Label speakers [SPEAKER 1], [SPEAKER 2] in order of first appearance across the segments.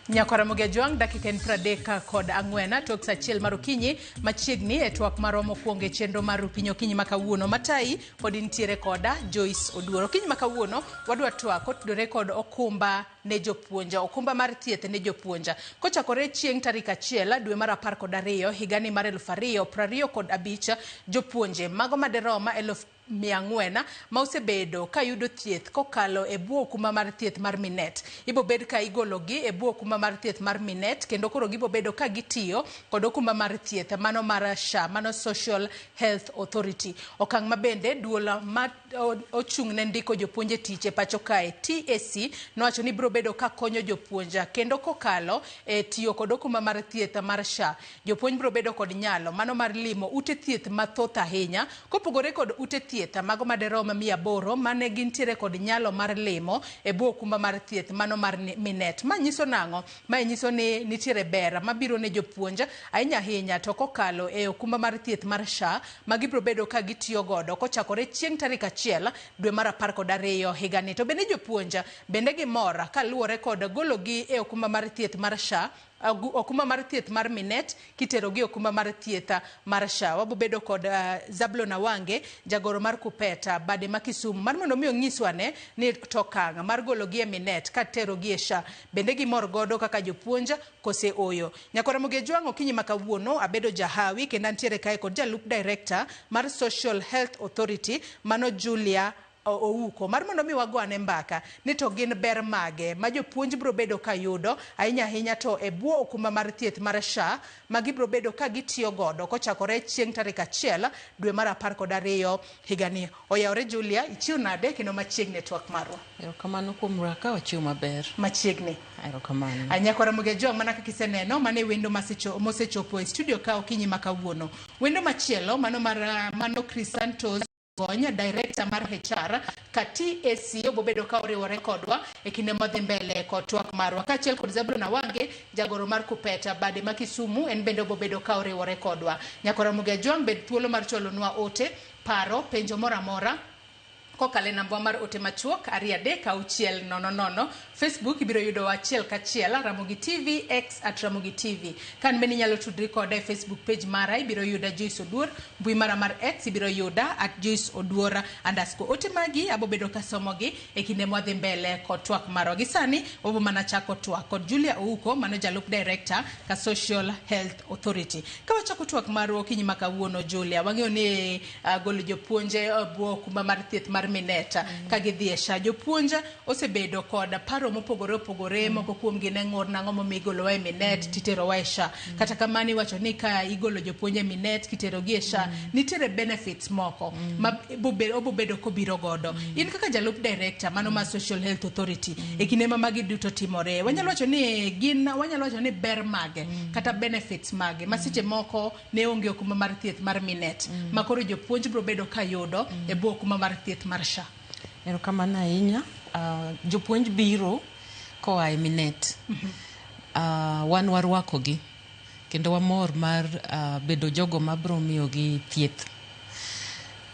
[SPEAKER 1] Nyakwara Ramogi Ajwang', dakika en 34 tok sa 1 mar okinyi machiegni e twak marwa mokwongo e chenro mar Rupiny Okinyi ma kawuono. Matayi pod intiere koda Joyce Oduor. Okinyi ma kawuono wadwa twak kotudore kod okumba ne jopuonja, okumba mar thieth ne jopuonja. Kochakore chieng' tarik 1 dwe mar 12 higani mar 2025, jopuonje mago maderom 400,000 ma osebedo ka yudo thieth kokalo e bwo okumba mar thieth mar Minet. Ibo bed ka igologi e bwo okumba mar thieth mar Minet kendo koro gibo bedo ka gitiyo kod okumba mar thieth mano mar SHA, mano Social Health Authority. Okang' ma bende duol ma ochung' ne ndiko jopuonj e tich e pacho kae TSC nowacho ni biro bedo ka konyo jopuonj kendo kokalo e tiyo kod okumba mar thieth mar SHA. Jopuonj biro bedo kod nyalo mano mar limo ute thieth mathoth ahinya kopogore kod ute thieth mago maderom 800 mane gintiere kod nyalo mar limo e bwo okumba mar thieth mano mar Minet. Ma nyiso nang'o? Mae nyiso ni nitiere ber mabiro ne jopuonj ahinya ahinya to kokalo e okumba mar thieth mar SHA ma gibiro bedo ka gitiyo godo kochakore chieng' tarik 1 dwe mar 12 higani. To bende jopuonj bende gimor kaluwore kod gologi e okumba mar thieth mar SHA, okumba mar thieth mar Minet kiterogi e okumba mar thieth mar SHA. Wabobedo kod Zablon Awange, jagoro mar Kupeta, bade ma Kisumu, mar mondo mi onyiswa ne ni to okang' mar gologi e Minet katerogi e SHA bende gimor godo kaka jopuonj kose oyo. Nyakwar Ramogi Ojwang', okinyi ma kawuono abedo jahawi kendo antiere kae kod jalup director mar Social Health Authority mano Julia Ouko mar mondo mi wago ane mbaka ni to gin ber mage ma jopuonj biro bedo ka yudo ahinya ahinya to e bwo okumba mar thieth mar SHA ma gibiro bedo ka gitiyo godo kochakore chieng' tarik 1 dwe mar 12 higani. Oyawore Julia, ichiw nade kendo machiegni e twak marwa?
[SPEAKER 2] Erokamano kuom rwaka, wachiw maber.
[SPEAKER 1] Machiegni.
[SPEAKER 2] Erokamano.
[SPEAKER 1] Nyakwar Ramogi Ojwang', mana kaka iseneno, mano e wendo mosechopo e studio ka okinyi ma kawuono. Wendo machielo mano mar mano Crisantos Gony, director mar HR ka TSC obobedo ka oriwore kodwa e kinde modhi mbele kod twak marwa, kaachiel kod Zablon Awange, jagoro mar Kupeta bade ma Kisumu, en bende obobedo ka oriwore kodwa. Nyakwar Ramogi Ojwang', bed thuolo mar chwalonwa ote, paro, penjo moro amora kokalo e namba mar ote machuok 23600. Facebook ibiro yudowa achiel kachiel Ramogi TV, X at Ramogi TV. Kan bende inyalo tudri koda e Facebook page mara, ibiro yuda Joyce Oduor. Mbui mara mar X ibiro yuda at Joyce Oduor underscore. Ote magi abobedo kasomogi e kinde mwadhi mbele kod twak marwa. Gi sani wabo mana chako twak kod Julia Ouko, mano jalup director ka Social Health Authority. Ka wachako twak marwa okinyi ma kawuono, Julia, wang'eyo ni golo jopuonje e bwo okumba mar thieth mar Minet ka gidhi e SHA. Jopuonj osebedo kod paro mopogore opogore, moko kuomgi ne ng'ur nang'o momiyo igolowa e Minet titerowa e SHA. Kata kamano iwacho ni ka igolo jopuonj e Minet kiterogi e SHA, nitiere benefits moko ma obobedo kobiro godo. In kaka jalup director mano mar Social Health Authority, e kinde ma magi duto timore, wanyalo wacho ni gin wanyalo wacho ni ber mage kata benefits mage ma seche moko ne onge okumba mar thieth mar Minet ma koro jopuonj biro bedo ka yudo e bwo okumba mar thieth mar SHA?
[SPEAKER 2] Erokamano ahinya. Jopuonj biro koa e Minet. Wan warwakogi kendo wamor mar bedo jogo mabiro miyogi thieth.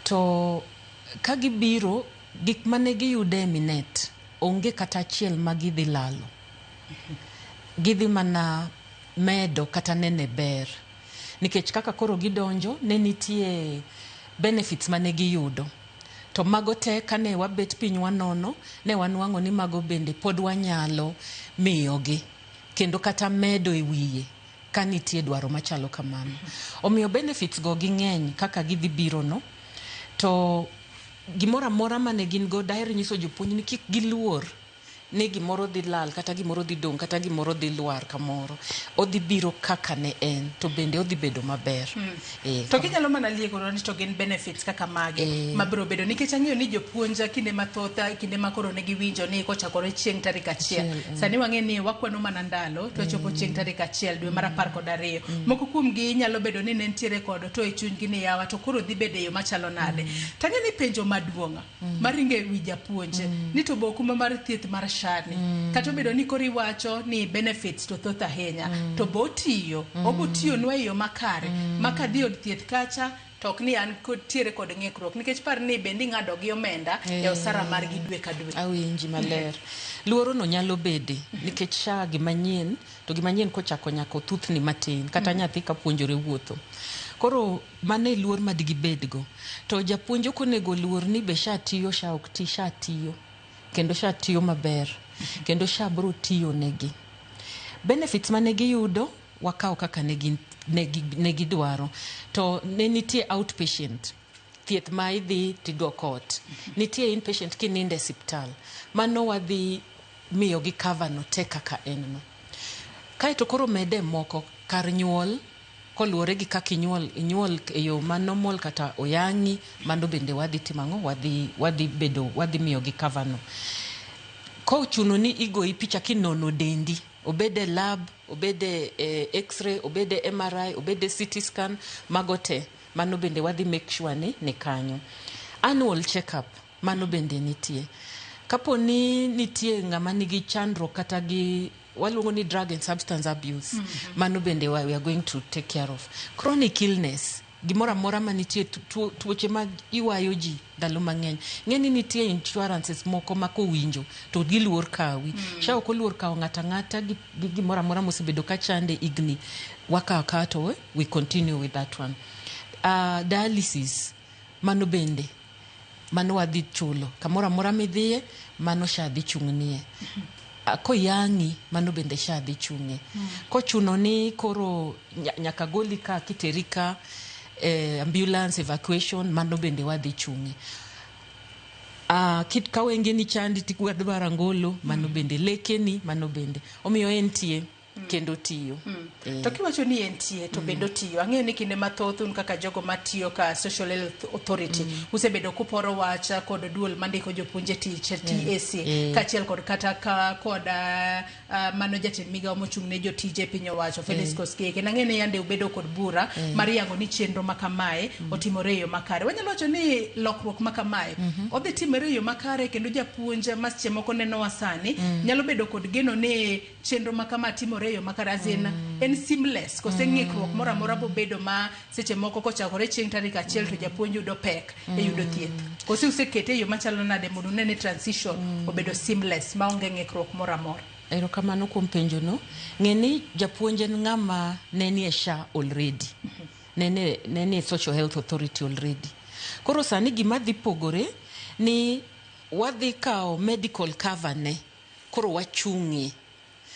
[SPEAKER 2] To ka gibiro, gik mane giyudo e Minet onge kata achiel ma gidhi lalo. Gidhi mana medo kata nene ber. Nikech kaka koro gidonjo, ne nitie benefits mane giyudo. To mago te kane wabet piny wanono, ne wanwang'o ni mago bende pod wanyalo miyogi kendo kata medo e wiye ka nitie dwaro machalo kamano. Omiyo benefits go ging'eny kaka gidhi biro no. To gimoro amora mane gin go, daher nyiso jopuonj ni kik giluor ni gimoro dhi lal kata gimoro dhi dong' kata gimoro dhi lwar kamoro. Odhi biro kaka ne en to bende odhi bedo maber.
[SPEAKER 1] To kinyalo mana liekora ni to gin benefits kaka mage mabiro bedo, nikech ang'eyo ni jopuonj kinde mathoth, kinde ma koro ne giwinjo ni kochakore chieng' tarik 1, sani wang'e ni wakwano mana ndalo to wachopo chieng' tarik 1 dwe mar 12. Moko kuomgi nyalo bedo ni ne nitiere kod to e chunygi ni yawa to koro dhi bedo e yo machalo nade. Tang'e ni penjo maduong' maringo e wi japuonj ni to bo okumba mar thieth mar SHA SHA ni kata obedo ni koro iwacho ni benefits to thoth ahinya, to bo otiyo, obo tiyonwa e yo makare ma kadhi od thieth kacha to ok ni an kod tiere kod ng'ikruok, nikech par ni bende ing'ado gi omenda e osara margi dwe ka dwe.
[SPEAKER 2] Awinji maler. Luoro no nyalo bede nikech SHA gima nyien, to gima nyien kochako nyaka othuthni matin kata nyathi ka puonjore wuotho. Koro mano e luor ma digibedgo. To japuonj ok onego luor ni be SHA tiyo, SHA ok ti, SHA tiyo. Kendo SHA tiyo maber. Kendo SHA biro tiyo negi. Benefits mane giyudo wakawo kaka ne gidwaro. To ne nitie outpatient. Thieth ma idhi tiduoko ot. Nitie inpatient kinindo e siptal. Mano wadhi miyogi cover no te kaka en no. Kaeto koro mede moko kar nyuol koluwore gi kaka inyuol, inyuol e yo ma normal kata oyang'i, mano bende wadhi timo ang'o? Wadhi bedo, wadhi miyogi cover no. Kochuno ni igoyi picha kinono dendi, obed e lab, obed e x-ray, obed e MRI, obed e CT scan, mago te, mano bende wadhi make sure ni ni kanyo. Annual check-up, mano bende nitie. Kapo ni nitie ng'ama nigi chandruok kata gi waluongo ni drug and substance abuse, mano bende we are going to take care of. Chronic illness, gimoro amora manitie tuoche ma iwayo ji ndalo mang'eny. Ng'e ni nitie insurances moko ma kowinjo to giluor kawi. SHA ok oluor kawo ng'ato ang'ata gi gimoro amora mosebedo ka chande higni. Wakawo akawa to we continue with that one. Dialysis, mano bende mano wadhi chulo kamoro amora midhiye, mano SHA dhi chung'nie. Koyang'i mano bende SHA dhi chung'e. Kochuno ni koro nyaka goli ka kiteri ka ambulance evacuation, mano bende wadhi chung'e. Kit ka wengeni chandi tidwaro angolo, mano bende lekeni, mano bende omiyo entie kendo tiyo.
[SPEAKER 1] To kiwacho ni entie to bende otiyo, ang'eyo ni kinde mathoth un kaka jogo matiyo ka Social Health Authority usebedo kuporo wach kod duol mandiko jopuonj e tich TSC, kaachiel kod kata ka kod mano jatend migawo mochung' ne jotije e piny owacho Felix Koskei. Kendo ang'eyo ni yande ubedo kod bura mar yango ni chenro ma kamae otimore e yo makare. Wanyalo wacho ni lokruok ma kamae odhi timore e yo makare, kendo japuonj ma seche moko nenowa sani nyalo bedo kod geno ni chenro ma kama timore e yo makare, as in en seamless, kose ng'ikruok moro amora bobedo ma seche moko kochakore chieng' tarik 1 to japuonj yudo pek e yudo thieth, kose usekete e yo machalo nade mondo une ni transition obedo seamless maonge ng'ikruok moro amora?
[SPEAKER 2] Erokamano kuom penjo no. Ng'e ni japuonj en ng'ama ne nie SHA already. Ne nie Social Health Authority already. Koro sani gima dhi pogore ni wadhi kawo medical cover ne, koro wachung'ie.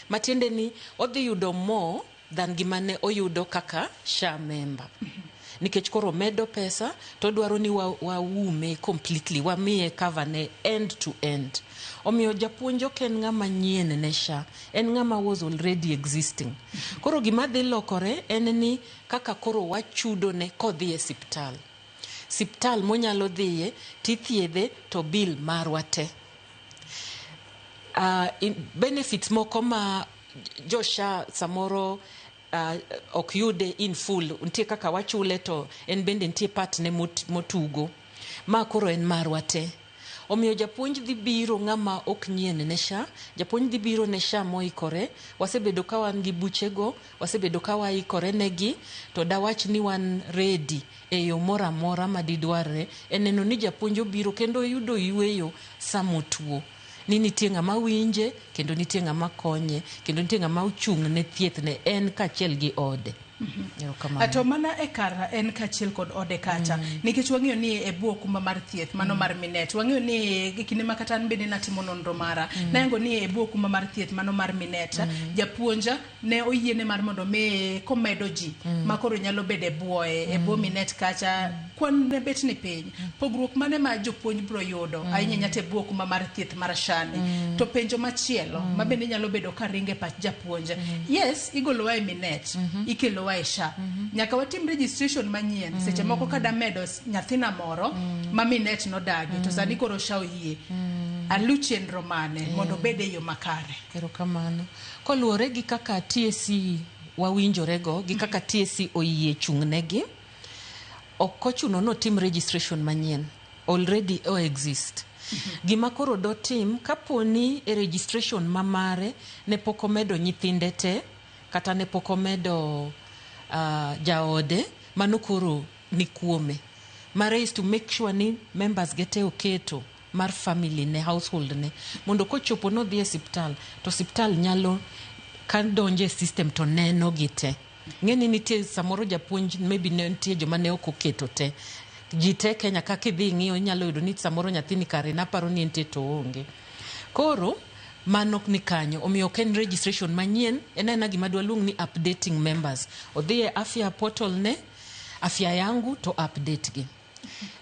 [SPEAKER 2] Matiende ni odhi yudo more than gima ne oyudo kaka SHA member. Nikech koro medo pesa to odwaro ni waume completely, wamiye cover ne end to end. Omiyo japuonj ok en ng'ama nyien ne SHA, en ng'ama was already existing. Koro gima dhi lokore en ni kaka koro wachudo ne kodhi e siptal. Siptal monyalo dhiye tithiedhe to bill marwa te. Benefits moko ma jo SHA samoro ok yude in full, nitie kaka wachule to en bende nitie part ne motugo. Ma koro en marwa te. Omiyo japuonj dhi biro ng'ama ok nyien ne SHA, japuonj dhi biro ne SHA moikore. Wasebedo ka wan gi buchego, wasebedo ka waikore negi, to dawach ni wan ready e yo moro amora madidwarre e neno ni japuonj obiro kendo oyudo yueyo samotuo. Ni nitie ng'ama winje, kendo nitie ng'ama konye, kendo nitie ng'ama ochung' ne thieth ne en kaachiel gi ode. Erokamano.
[SPEAKER 1] To mana e kar en kaachiel kod ode kacha, nikech wang'eyo ni e bwo okumba mar thieth mano mar Minet, wang'eyo ni e kinde ma kata an bende natimo nonro mara, nayango ni e bwo okumba mar thieth mano mar Minet, japuonj ne oyiene mar mondo mi komedo ji ma koro nyalo bedo e bwoye, e bwo Minet kacha, kwan ne bet ni piny. Pogruok mane ma jopuonj biro yudo ahinya ahinya to e bwo okumba mar thieth mar SHA ni? To penjo machielo ma bende nyalo bedo ka ringo e pach japuonj, yes, igolowa e Minet, ikelowa e SHA, nyaka watim registration manyien. Seche moko kada medo nyathina moro ma Minet nodagi to sani koro SHA oyie, alu chenro mane mondo obed e yo makare?
[SPEAKER 2] Erokamano. Koluwore gi kaka TSC wawinjorego, gi kaka TSC oyie chung' negi, ok ochuno ni otim registration manyien. Already o exist. Gima koro dotim kapo ni e registration ma mare ne pok omedo nyithinde te kata ne pok omedo jaode, mano koro ni kuome. Mare is to make sure ni members ge te oketo mar family ne, household ne, mondo kochopo nodhi e siptal to siptal nyalo ka donjo e system to neno gi te. Ng'e ni nitie samoro japuonj maybe ne nitie joma ne ok oketo te. Ji te Kenya ka kidhi ing'iyo inyalo yudo ni samoro nyathini kare naparo ni entie to oonge. Koro mano ni kanyo omiyo ok en registration manyien en aena gima dwaluong ni updating members. Odhi e afya portal ne afya yangu to update gi.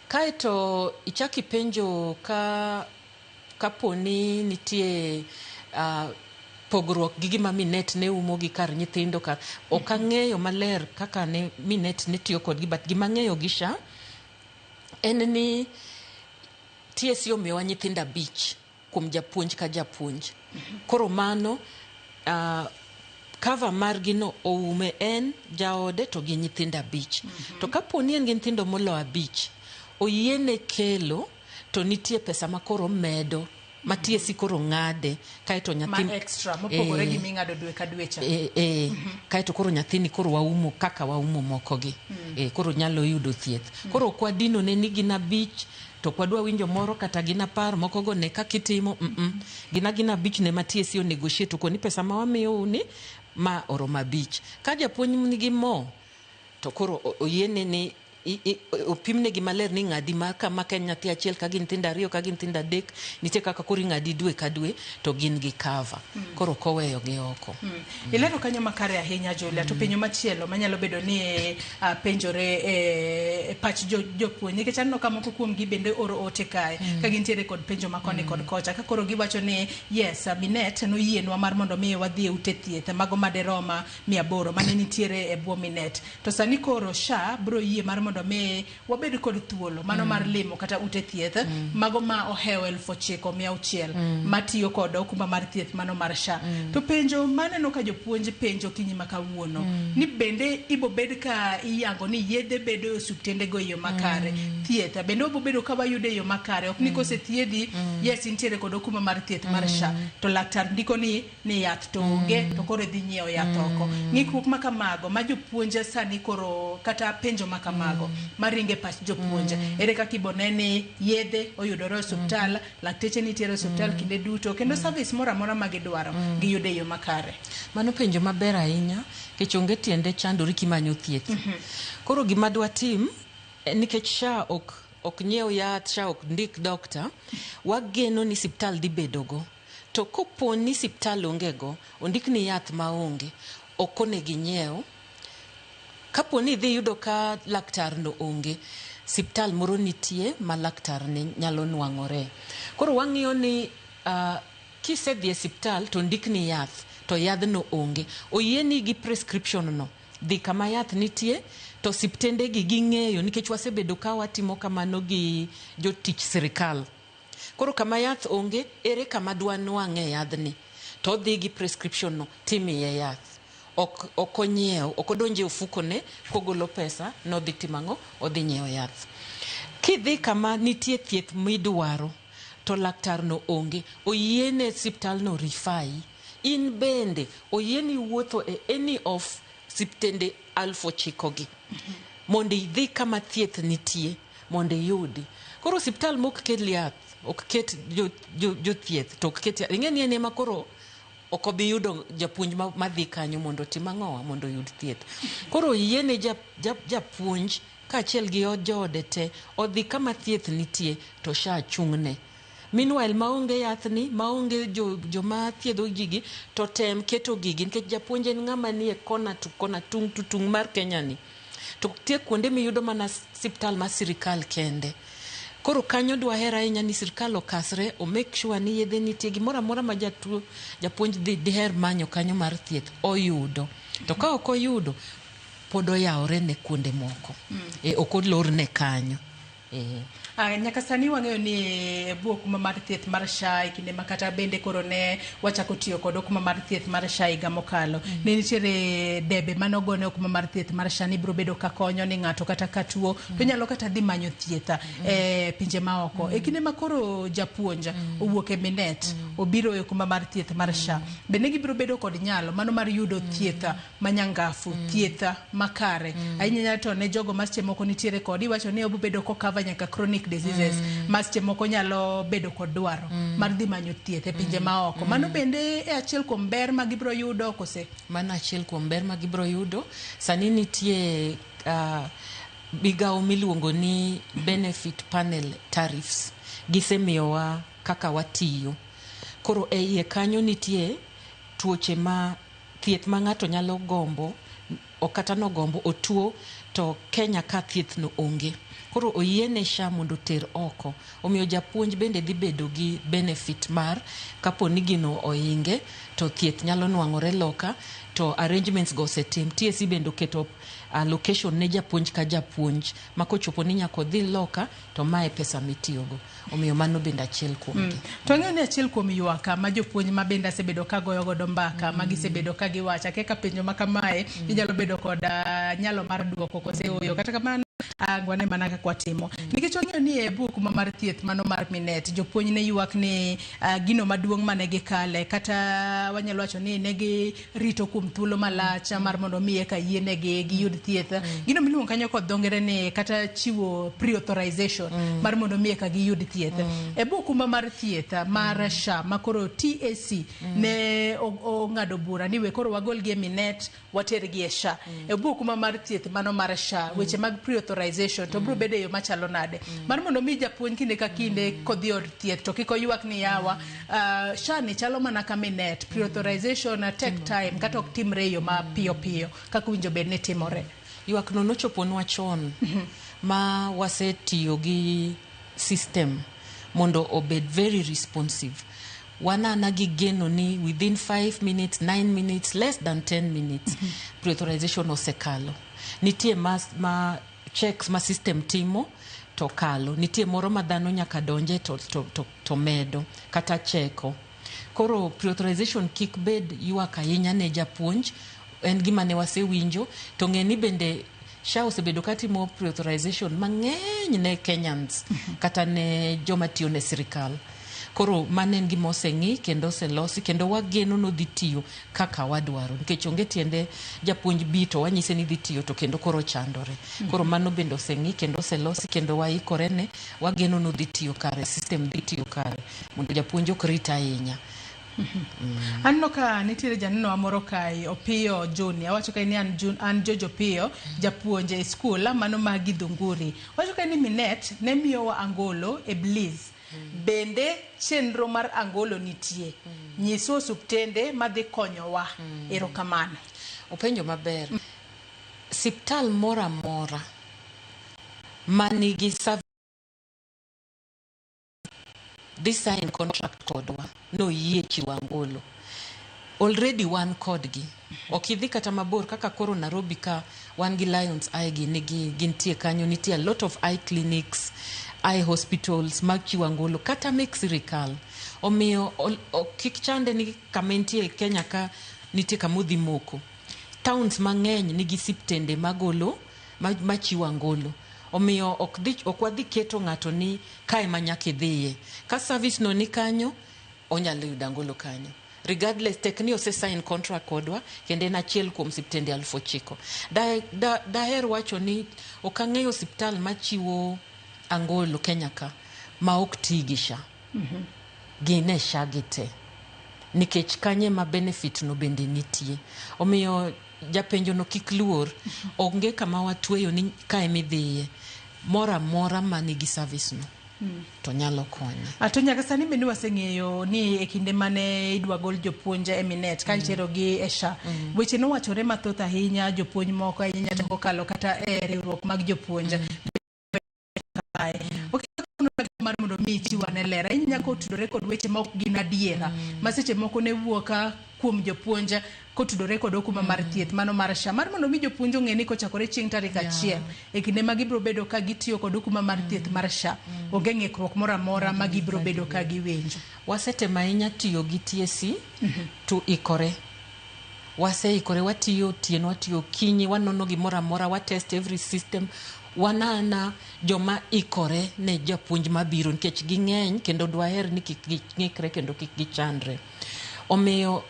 [SPEAKER 2] Kaeto ichak ipenjo ka kapo ni nitie pogruok gi gima Minet ne umo gi kar nyithindo kar ok ang'eyo maler kaka ne Minet ne tiyo kodgi but gima ang'eyo gi SHA en ni TSC omiyowa nyithindo abich kuom japuonj ka japuonj. Koro mano cover margi no oume en, jaode to gi nyithindo abich. To kapo ni en gi nyithindo molo abich, oyiene kelo to nitie pesa ma koro medo ma TSC koro ng'ade kaeto nyathi
[SPEAKER 1] ma extra mopogore gi ming'ado dwe ka dwe cha.
[SPEAKER 2] E, kaeto koro nyathini koro waumo kaka waumo moko gi. Koro nyalo yudo thieth. Koro ok wadino ne ni gin abich to ok wadwa winjo moro kata gin apar moko go ne kaka itimo Gin agina abich ne ma TSC o negotiate to koni pesa ma wamiyou ni ma oromo abich. Ka japuonj nigi mo to koro oyiene ni opimnegi maler ni ng'adi mar kama ka en nyathi achiel ka gin nyithindo ariyo ka gin nyithindo adek nitie kaka koro ing'adi dwe ka dwe to gin gi cover. Koro ok oweyo gi oko.
[SPEAKER 1] Ilero kanyo makare ahinya Julia. To penjo machielo manyalo bedo ni penjore e pach jopuonj nikech aneno ka moko kuom gi bende oro ote kae ka gintiere kod penjo ma koni kod kocha ka koro giwacho ni yes Minet noyienwa mar mondo mi wadhi e ute thieth mago maderom 800 mane nitiere e bwo Minet to sani koro SHA bro yie mar mondo mi wabed kod thuolo mano mar limo kata ute thieth mago ma ohewo 9600 matiyo kod okumba mar thieth mano mar SHA. To penjo maneno ka jopuonj penjo okinyi ma kawuono ni bende ibo bed ka iyango ni yedhe bedo e osiptende go e yo makare, thieth bende wabo bedo ka wayudo e yo makare, ok ni kosethiedhi yes intiere kod okumba mar thieth mar SHA to laktar ndiko ni yath to onge to koro idhi nyiewo yath oko. Ng'ikruok ma kamago ma jopuonj sani koro kata penjo ma kamago maringe pach jopuonj ere kaka ibo ne ni yedhe oyudore e osiptal, lakteche nitiere e osiptal kinde duto kendo service moro amora ma gidwaro giyudo e yo makare.
[SPEAKER 2] Mano penjo maber ahinya nikech onge tiende chandori kimanyo thieth. Koro gima dwatim nikech SHA ok nyiew yath, SHA ok ndik doctor, wageno ni siptal dhi bedo go. To kopo ni siptal onge go, ondikni yath maonge, ok onego inyiew. Kapo ni idhi yudo ka laktar no onge, siptal moro nitie ma laktar ni nyalo nwang'ore. Koro wang'iyo ni kisedhi e siptal to ondikni yath, to yadhno onge. Oyieni gi prescription no, dhi kama yath nitie to siptende gi ging'eyo nikech wasebedo ka watimo kamano gi jotich sirikal. Koro kama yath onge, ere kama dwanwang'e yadhni? To odhi gi prescription no timiye yath. Ok onyiew, ok odonjo e ofuko ne kogolo pesa nodhi timo ang'o? Odhi nyiewo yath. Kidhi kama nitie thieth midwaro to laktar no onge, oyiene siptal no refer yi. In bende oyieni wuotho e any of siptende 9,000 gi mondo idhi kama thieth nitie mondo iyudi. Koro osiptal mok kel yath, ok ket jothieth to ok ket yath. Ing'e ni en ema koro ok obi yudo japuonj madhi kanyo mondo otim ang'owa mondo oyud thieth. Koro oyiene japuonj kaachiel gi joode te odhi kama thieth nitie to SHA chung'ne. Meanwhile maonge yathni, maonge joma thiedho gigi to tem keto gigi nikech japuonj en ng'ama nie kona to kona tung' to tung' mar Kenya ni. To nitie kuonde miyudo mana siptal mar sirikal kende. Koro kanyo dwaher ahinya ni sirikal okasre o make sure ni yedhe nitie gimoro amora ma jatuo japuonj dhi diher manyo kanyo mar thieth oyudo. To ka ok oyudo pod oyawore ne kuonde moko. Ok olorne kanyo.
[SPEAKER 1] Nyaka sani wang'eyo ni e bwo okumba mar thieth mar SHA e kinde ma kata bende koro ne wachako tiyo kod okumba mar thieth mar SHA higa mokalo. Ne nitiere debe mane ogone okumba mar thieth mar SHA ni biro bedo ka konyo ni ng'ato kata ka tuo to nyalo kata dhi manyo thieth e pinje maoko. E kinde ma koro japuonj owuok e Minet obiro e okumba mar thieth mar SHA, bende gibiro bedo kod nyalo mano mar yudo thieth manyangafu, thieth makare. Ahinya ahinya to ne jogo ma seche moko nitiere kod iwacho ni obo bedo kokava nyaka chronic diseases ma seche moko nyalo bedo kod dwaro mar dhi manyo thieth e pinje maoko. Mano bende e achiel kuom ber ma gibiro yudo kose?
[SPEAKER 2] Mano achiel kuom ber ma gibiro yudo. Sani nitie migawo miluongo ni benefit panel tariffs. Gisemiyowa kaka watiyo. Koro e iye kanyo nitie tuoche ma thieth ma ng'ato nyalo gombo ok kata nogombo otuo to Kenya ka thieth no onge. Koro oyiene SHA mondo oter oko. Omiyo japuonj bende dhi bedo gi benefit mar kapo ni gino ohinge to thieth nyalo nwang'ore loka to arrangements go osetim. TSC bende oketo allocation ne japuonj ka japuonj ma kochopo ni nyaka odhi loka to mae pesa mitiyogo. Omiyo mano bende achiel kuom gi.
[SPEAKER 1] To ang'eyo ni achiel kuom ywak ma jopuonj ma bende asebedo ka goyo godo mbaka ma gisebedo ka giwacho akia ka penjo ma kamae inyalo bedo kod nyalo mar duoko kose ooyo. Kata kamano wane mana kaka watimo. Nikech wang'eyo ni e buk ma mar thieth mano mar Minet jopuonj ne ywak ni gino maduong' mane gikale kata wanyalo wacho ni ne girito kuom thuolo malach mar mondo mi eka yienegi giyud thieth. Gino miluongo kanyo kod dho ngere ni kata chiwo pre-authorization mar mondo mi eka giyud thieth. E bwo okumba mar thieth mar SHA ma koro TSC ne ong'ado bura ni we koro wagolgi e Minet watergi e SHA. E bwo okumba mar thieth mano mar SHA, weche mag pre-authorization to biro bedo e yo machalo nade? Mar mondo mi japuonj kinde ka kinde kodhi od thieth to kik oywak ni yawa, SHA ni chalo mana ka Minet, pre-authorization take time kata ok timre e yo ma piyo piyo kaka owinjo bed ni timore.
[SPEAKER 2] Ywak no nochoponwa chon ma wasetiyo gi system mondo obed very responsive. Wanana gi geno ni within 5 minutes, 9 minutes, less than 10 minutes pre-authorization osekalo. Nitie ma checks ma system timo to kalo. Nitie moro ma dhano nyaka donje to medo kata cheko. Koro pre-authorization kik bed ywak ahinya ne japuonj, en gima ne wasewinjo to ng'e ni bende SHA osebedo katimo pre-authorization mang'eny ne Kenyans kata ne joma tiyo ne sirikal. Koro mano en gima oseng'i kendo oselosi kendo wageno nodhi tiyo kaka wadwaro nikech onge tiende japuonj bi to wanyise ni dhi tiyo to kendo koro chandore. Koro mano bende oseng'i kendo oselosi kendo waikore ne wageno nodhi tiyo kare, system dhi tiyo kare mondo japuonj ok rit ahinya.
[SPEAKER 1] Aneno ka nitiere janeno wa moro kae, Opiyo Joni. Awacho kae ni an George Opiyo, japuonj e skul mano ma Githunguri. Owacho kae ni Minet ne miyowa angolo e Bliss. Bende chenro mar angolo nitie. Nyiswa osuptende madhi konyowa. Erokamano.
[SPEAKER 2] Openjo maber. Siptal moro amora manigi service dhi sign contract kodwa noyie chiwo angolo. Already wan kodgi. Ok idhi kata mabor kaka koro Nairobi ka wan gi Lions Eye gi nigi gintie kanyo nitie a lot of eye clinics, eye hospitals mag chiwo angolo kata mek sirikal. Omiyo kik chande ni kama entie Kenya ka nitie kama odhi moko. Towns mang'eny nigi siptende magolo machiwo angolo. Omiyo ok wadhi keto ng'ato ni kae ma nyaka idhiye. Ka service no ni kanyo, onyalo yudo angolo kanyo. Regardless, tek ni ose sign contract kodwa, kendo en achiel kuom siptende 9,000. Daher wacho ni ok ang'eyo osiptal machiwo angolo Kenya ka ma ok ti gi SHA. Gin e SHA gi te. Nikech kanye ma benefit no bende nitie. Omiyo japenjo no kik luor, onge kama watweyo ni kae midhiye. Moro amora manigi service no to nyalo konye.
[SPEAKER 1] To nyaka sani bende waseng'eyo ni e kinde mane idwa gol jopuonj e Minet ka iterogi e SHA, weche nowachore mathoth ahinya, jopuonj moko ahinya kokalo kata e riwruok mag jopuonj. Mar mondo mi ichiw ane ler ahinya kotudore kod weche ma ok gin adiera ma seche moko ne wuok kuom jopuonj kotudore kod okumba mar thieth mano mar SHA, mar mondo mi jopuonj ong'e ni kochakore chieng' tarik 1 e kinde ma gibiro bedo ka gitiyo kod okumba mar thieth mar SHA, onge ng'ikruok moro amora ma gibiro bedo ka giwinjo.
[SPEAKER 2] Wasetemo ahinya tiyo gi TSC to ikore. Waseikore, watiyo otieno, watiyo okinyi, wanono gimoro amora, watest every system. Wanana joma ikore ne japuonj mabiro nikech ging'eny kendo dwaher ni kik ging'ikre kendo kik gichandre. Omiyo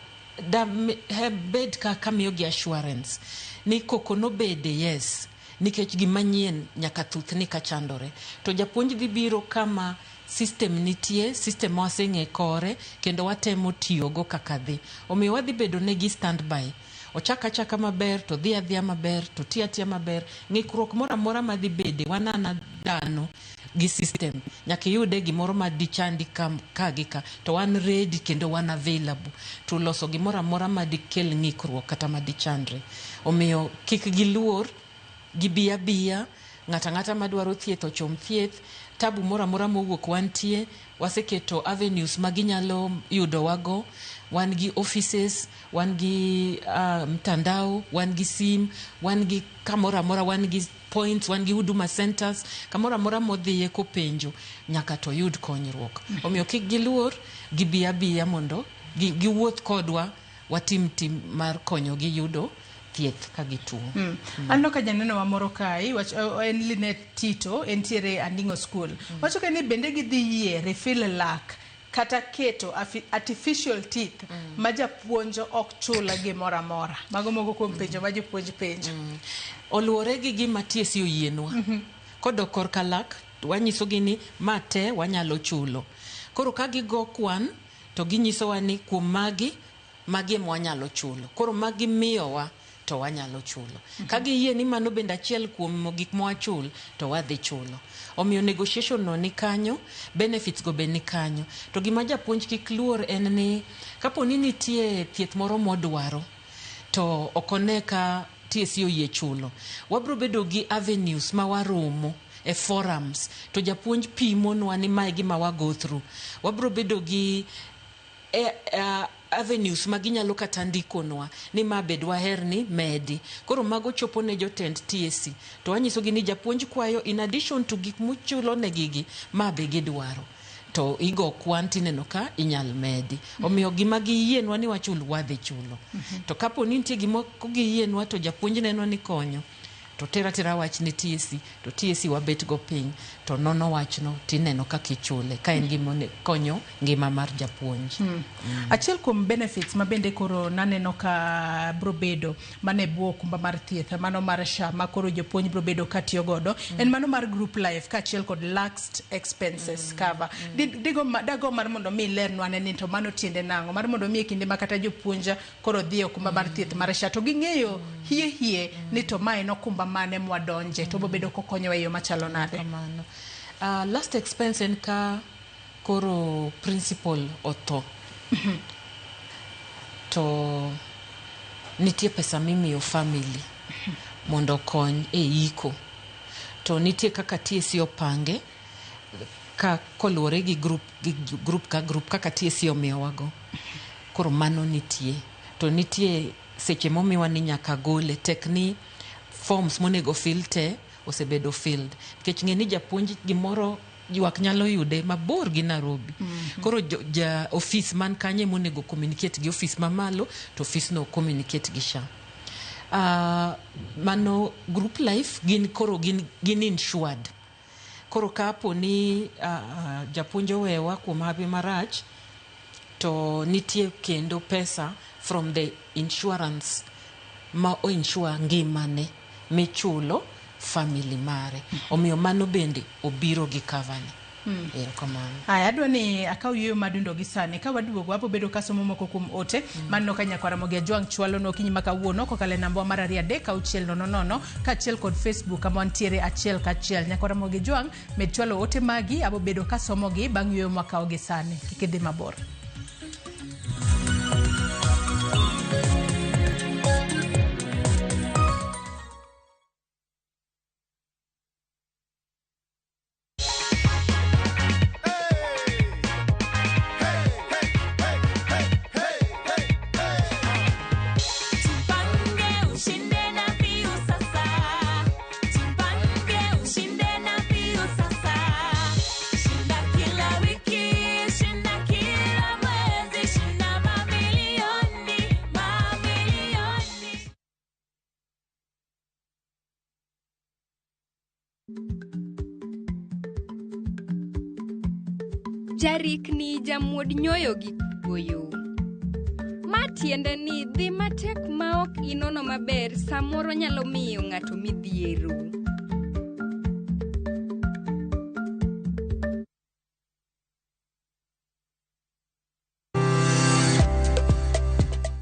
[SPEAKER 2] da bed ka kamiyogi assurance ni koko nobede, yes, nikech gima nyien nyaka thuthni ka chandore. To japuonj dhi biro kama system nitie, system ma waseng'e kore kendo watemo tiyogo kaka dhi. Omiyo wadhi bedo negi standby. Ochak achaka maber to dhi adhiya maber to ti atiya maber. Ng'ikruok moro amora madhi bede wanana dhano gi system. Nyaka iyude gimoro ma dichandi ka gi ka to wan ready kendo wan available to loso gimoro amora madikel ng'ikruok kata madichandre. Omiyo kik giluor, gibi abiya, ng'ato ang'ata madwaro thieth ochom thieth, tabu moro amora mowuok wantie, waseketo avenues ma ginyalo yudowago, wan gi offices, wan gi mtandao, wan gi sim, wan gi kamoro amora, wan gi points, wan gi huduma centers, kamoro amora modhiye kopenjo nyaka to oyud konyruok. Omiyo kik giluor, gibi abiya mondo giwuoth kodwa, watim tim mar konyogi yudo thieth ka gituo.
[SPEAKER 1] Aneno ka janeno wa moro kae, wach, en Linet Tito, entiere Anding'o School. Wacho ka ni bende gidhi yie refill lak kata keto artificial teeth ma japuonj ok chul gimoro amora. Mago moko kuom penjo ma jopuonj penjo.
[SPEAKER 2] Oluwore gi gima TSC oyienwa. Kodok korka lak, wanyisogi ni ma te wanyalo chulo. Koro ka gigo kwan, to ginyisowa ni kuom magi, magi ema wanyalo chulo. Koro magi miyowa to wanyalo chulo. Ka giyie ni mano bende achiel kuom gik mwachul, to wadhi chulo. Omiyo negotiation no ni kanyo, benefits go be ni kanyo. To gima japuonj kik luor en ni kapo ni nitie thieth moro modwaro, to ok one ka TSC oyie chulo. Wabro bedo gi avenues ma waromo e forums, to japuonj pimonwa ni mae gima wa go through. Wabro bedo gi avenues ma ginyalo kata ndikonwa ni ma be dwaher ni medi. Koro mago chopo ne jotend TSC to wanyisogi ni japuonj kwayo in addition to gik muchulo ne gigi, ma be gidwaro. To igo kwan tineno ka inyal medi. Omiyo gima giyienwa ni wachul, wadhi chulo. To kapo ni nitie gima ok giyienwa to japuonj neno ni konyo, to tera tera wach ne TSC, to TSC wabet go piny, to nono wachno tineno kaka ichule, ka en gima konyo ngima mar japuonj.
[SPEAKER 1] Achiel kuom benefits ma bende koro naneno ka bro bedo mane bwo okumba mar thieth mano mar SHA ma koro jopuonj bro bedo ka tiyo godo en mano mar group life kaachiel kod last expenses cover. Dago mar mondo mi ilernwa ane ni to mano tiende nang'o, mar mondo mi e kinde ma kata jopuonj koro dhi e okumba mar thieth mar SHA to ging'eyo hie hie ni to ma en okumba mane mwadonje to bobedo kokonyowa e yo machalo nade.
[SPEAKER 2] Kamano. Last expense en ka koro principal otho to nitie pesa mimiyo family mondo okony e iko. To nitie kaka TSC opange ka koluwore gi group ka group kaka TSC omiyowago. Koro mano nitie. To nitie seche momiwa ni nyaka gole tek ni forms monego fill te osebedo filled. Nikech ng'e ni japuonj gimoro ywak nyalo yude mabor gi Nairobi. Koro ja ofis man kanye monego communicate gi ofis mamalo to ofis no communicate gi SHA. Mano group life gin koro gin insured. Koro kapo ni japuonj owewa kuom hawi marach to nitie kendo pesa from the insurance ma o insure ngimane michulo family mare. Omiyo mano bende obiro gi cover ni. Erokamano.
[SPEAKER 1] Aya, adwa ni akaw yueyo madundo gi sani. Ka waduogo, wabo bedo ka somo moko kuom ote. Maneno ka nyakwara Ramogi Ajwang' chwalo no okinyi ma kawuono kokalo e namba mar 2 3 6 0 0 kaachiel kod Facebook kama wantiere achiel kachiel. Nyakwara Ramogi Ajwang' med chwalo ote magi, abo bedo ka somogi bang' yueyo mwakawo gi sani. Kik idhi mabor.
[SPEAKER 3] Jarikni jamuod nyoyo gi kuoyo. Ma tiende ni dhi matek ma ok inono maber samoro nyalo miyo ng'ato midhiero.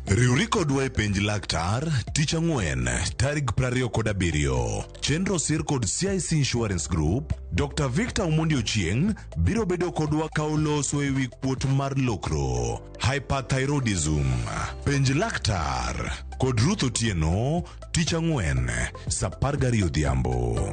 [SPEAKER 4] Riwri kodwa e penj laktar tich ang'wen tarik 27. Chenro sir kod CIC Insurance Group. Dr. Victor Omondi Ochieng' biro bedo kodwa ka oloso e wi kuot mar lokro hyperthyroidism. Penj laktar kod Ruth Otieno tich ang'wen sa 12 odhiambo.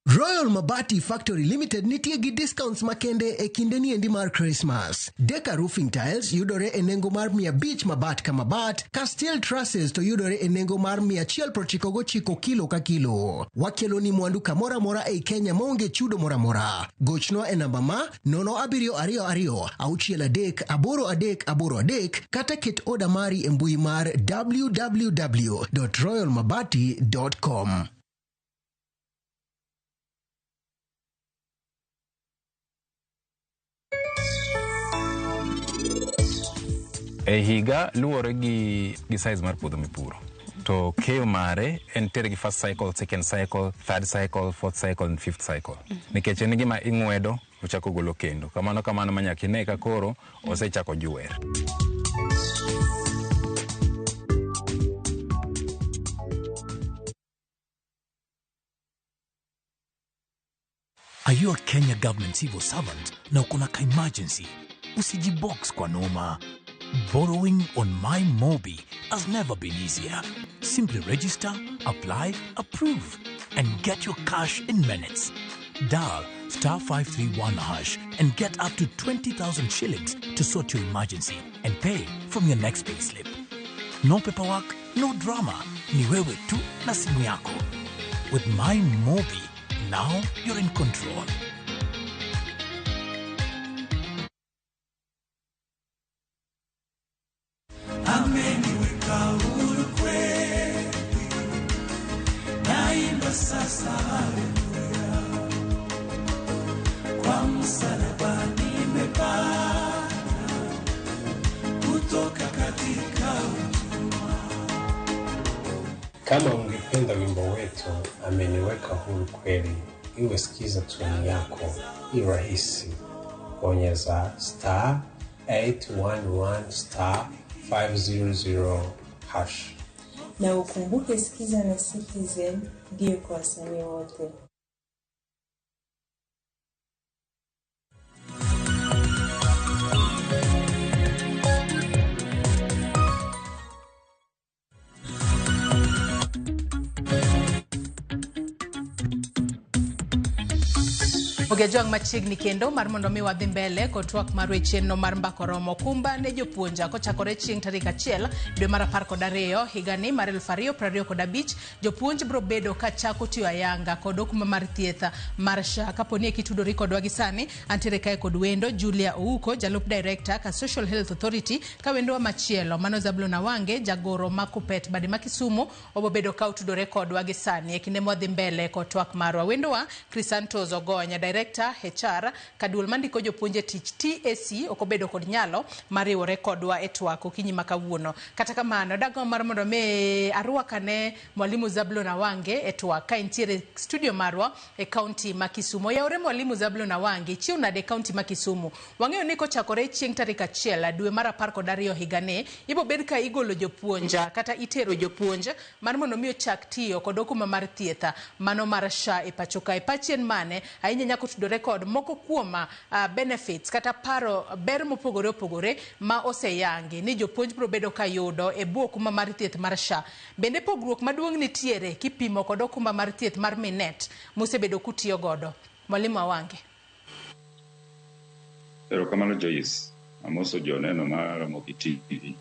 [SPEAKER 5] Royal Mabati Factory Limited nitie gi discounts makende e kinde niendi mar Christmas. Deka Roofing Tiles yudore e nengo mar 500 mabat ka mabat, ka steel trusses to yudore e nengo mar 199 kilo ka kilo. Wakelo ni mwandu kamoro amora ei Kenya maonge chudo moro amora. Gochnwa e namba ma 0722 63 8383 kata ket oda mari e mbui mar www.royalmabati.com.
[SPEAKER 6] E higa luwore gi size mar puodho mipuro. To keyo mare en tere gi first cycle, second cycle, third cycle, fourth cycle and fifth cycle. Nikech en gima ing'wedo ochako golo kendo. Kamano kamano ma nyaka ine ka koro osechako jwer.
[SPEAKER 7] Are you a Kenya government civil servant na uko na ka emergency? Usijibox kwa noma. Borrowing on My Mobi has never been easier. Simply register, apply, approve, and get your cash in minutes. Dial star 531 hash and get up to 20,000 shillings to sort your emergency and pay from your next payslip. No paperwork, no drama. Ni wewe tu na simu yako. With My Mobi, now you're in control.
[SPEAKER 8] Ameniweka huru kweli, naimba sasa haleluya, kwa msalaba nimepata kutoka katika utumwa.
[SPEAKER 9] Kama ungependa wimbo wetu ameniweka huru kweli, iwe sikiza tuni yako i rahisi. Bonyeza star 811 star 500 hash.
[SPEAKER 10] Na ukumbuke Sikiza na Citizen ndiyo kwa wasanii wote.
[SPEAKER 1] Ogejwang' machiegni kendo mar mondo mi wadhi mbele kod twak mar chenro mar mbako romo okumba ne jopuonja kochakore chieng' tarik 1 dwe mar 12 higani mar 2025. Jopuonj biro bedo ka chako tiyo ayanga kod okumba mar thieth mar SHA. Kaponi kitudori kodwa gi sani, antiere kae kod wendo Julia Ouko, jalup director ka Social Health Authority, ka wendowa machielo mano Zablon Awange, jagoro ma Kupet bade ma Kisumu, obobedo ka otudore kodwa gi sani e kinde mwadhi mbele kod twak marwa. Wendowa Crisantos Ogonya, director HR kaduol mandiko jopuonj e tich TAC, ok obedo kod nyalo mar riwore kodwa e twak okinyi ma kawuono. Kata kamano, dagombo mar mondo mi arwakane Mwalimu Zablon Awange e twak ka entiere studio marwa e kaunti ma Kisumu. Oyawore Mwalimu Zablon Awange, chiew nade e kaunti ma Kisumu? Wang'eyo ni kochakore chieng' tarik 1 dwe mar 12 higani, ibo bed ka igolo jopuonj kata itero jopuonj mar mondo mi ochak tiyo kod okumba mar thieth mano mar SHA e pacho kae. Pachien mane ahinya nyako tudore kod moko kuom benefits kata paro ber mopogore opogore ma oseyangi ni jopuonj biro bedo ka yudo e bwo okumba mar thieth mar SHA. Bende pogruok maduong' nitiere kipimo kod okumba mar thieth mar Minet mosebedo kutiyo godo. Mwalimu Awange.
[SPEAKER 11] Erokamano Joyce, amoso joneno mar Ramogi TV.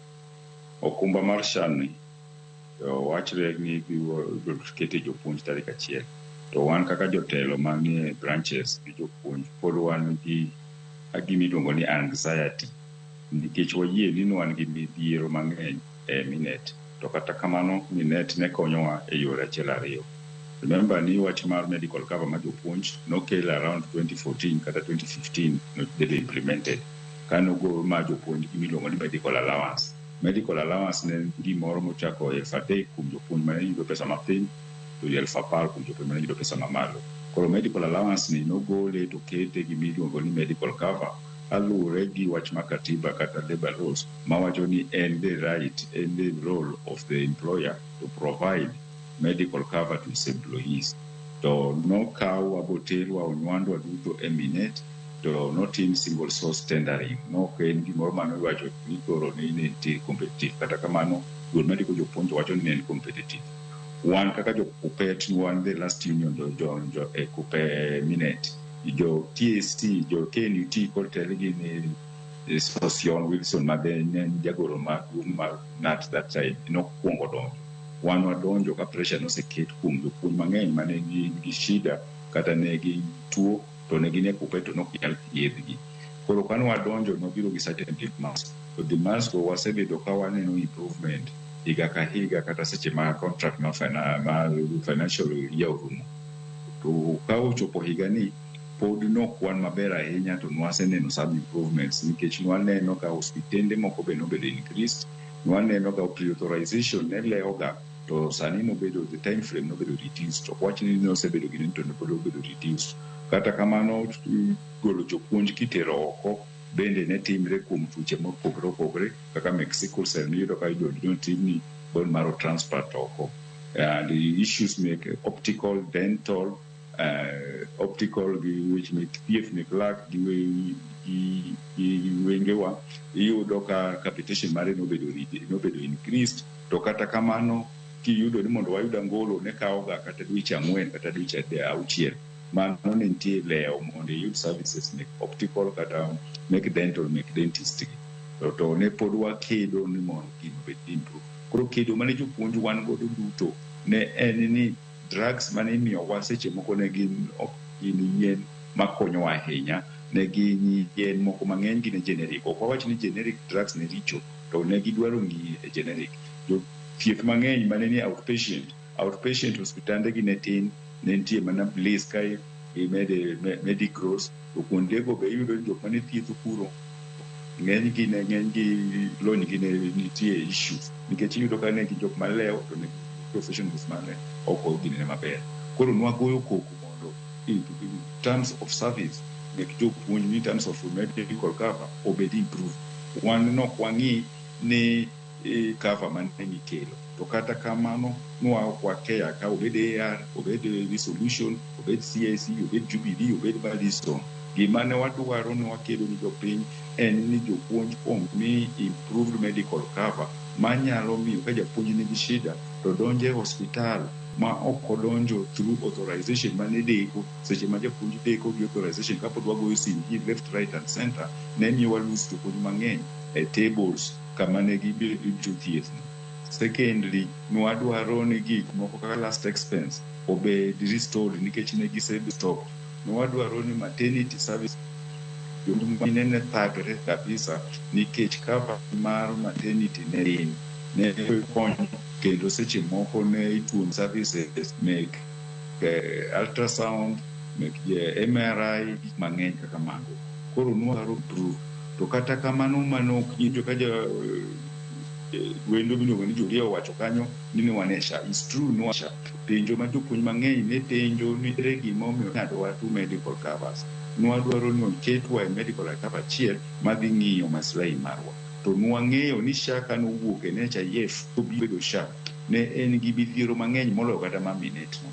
[SPEAKER 11] Okumba mar SHA ni wachre ni ibiro kete jopuonj tarik 1. To wan kaka jotelo manie branches gi jopuonj pod wan gi gima iluongo ni anxiety nikech wayie ni wan gi midhiero mang'eny e Minet. To kata kamano Minet ne konyowa e yore achiel ariyo. Remember ni wach mar medical cover mar jopuonj nokel around 2014 kata 2015 nobedo implemented. Kanogo ma jopuonj gimiluongo ni medical allowance. Medical allowance ne en gimoro mochako 3,000 kuom jopuonj mane yudo pesa mapiny to 10,000 kuom jopuonj mane yudo pesa mamalo. Koro medical allowance ni nogole to kete gimiluongo ni medical cover kaluwore gi wach mar katiba kata labor laws mawacho ni en the right, en the role of the employer to provide medical cover to his employees. To nokawwa boterwa onywandwa duto e Minet to notim single source tendering. Nok en gimoro mane iwacho ni koro ni ne nitie competitive. Kata kamano, duol mandiko jopuonj to wacho ni ne en competitive. Wan kaka jo Kuppet, wan the last union jo e Kuppet Minet. Jo TSC, jo KNUT kotelgi ni Sosion Wilson ma be ne en jagoro maduong' mar KNUT that time nokwongo donjo. Wan wadonjo ka pressure noseket kuom jopuonj mang'eny mane gin gi shida kata ne gin tuo to ne gin e Kuppet to nok nyal thiedhgi. Koro kane wadonjo nobiro gi certain demands. To demands go wasebedo ka waneno improvement higa ka higa kata seche ma contract mar financial year orumo. To ka ochopo higa ni pod nok wan maber ahinya to nwaseneno some improvements nikech nwaneno ka osiptende moko be nobedo increased, nwaneno ka pre-authorization ne lewoga to sani nobedo the time frame nobedo reduced. Ok wach ni nosebedo gini to pod obedo reduced. Kata kamano golo jopuonj kitero oko bende ne timre kuom tuoche mopogore opogore kaka mek sickle cell miyudo ka notimni bone marrow transplant oko. And the issues mek optical, dental, optical gi weche mek thieth mek lak gi wengewa iyudo ka capitation mare nobedo increased to kata kamano kiyudo ni mondo wayud angolo ne kawoga kata dweche 4 kata dweche 6 mano ne nitie lewo mondo iyud services mek optical kata mek dental mek dentist gi to ne pod wakedo ni mondo gino obed improve. Koro kedo mane jopuonj wan godo duto ne en ni drugs mane imiyowa seche moko ne gin ok gin yien makonyowa ahinya, ne gin yien moko mang'eny gi ne generic. Ok wawach ni generic drugs ne richo, to ne gidwaro ng'iye e generic. Jothieth mang'eny mane ni outpatient hospitande gi ne tin, ne nitie mana Bliss kae gi Medicross, to kuondego be iyudo ni jok mane thietho kuro ng'eny gi lony gi ne nitie issues nikech iyudo ka ne gin jok malewo to ne professionals mane ok odhinene maber. Koro nwagoyo koko mondo in terms of service mek jopuonj in terms of medical cover obed improved. Wan nok wang'i ni cover mane mikelo. To kata kamano nwa ok wakeya ka obed AR, obed Resolution, obed CIC, obed Jubilee, obed Madison. Gima ne wadwaro ne wakedo ni jopiny en ni jopuonj omi improved medical cover manyalo miyo ka japuonj nigi shida to donjo e hospital ma ok odonjo through authorization mane deko seche ma japuonj deko gi authorization kapod wagoyo sim gi left, right and center ne miyo wa lose jopuonj mang'eny e tables kama ne gibiro thieth. Secondly, nwadwaro ni gik moko kaka last expense obed restored nikech ne gisebedo stopped. Nwadwaro ni maternity service jomine ne thagre kabisa nikech cover mar maternity ne tin ne konyo kendo seche moko ne ituon services mek ultrasound mek MRI gik mang'eny kaka mago. Koro nwadwaro improve. To kata kamano mano ok nyinjo ka wendo miluongo ni Joria owacho kanyo ni ne wan e SHA. It's true no SHA. Penjo ma jopuonj mang'eny ne penjo ni ere gima omiyo ng'adowa two medical covers. Nwadwaro ni oketwa e medical cover achiel madhi ng'iyo maslahi marwa. To nwang'eyo ni SHA kanowuok e NHIF tobedo SHA ne en gi midhiero mang'eny moloyo kata ma Minet no.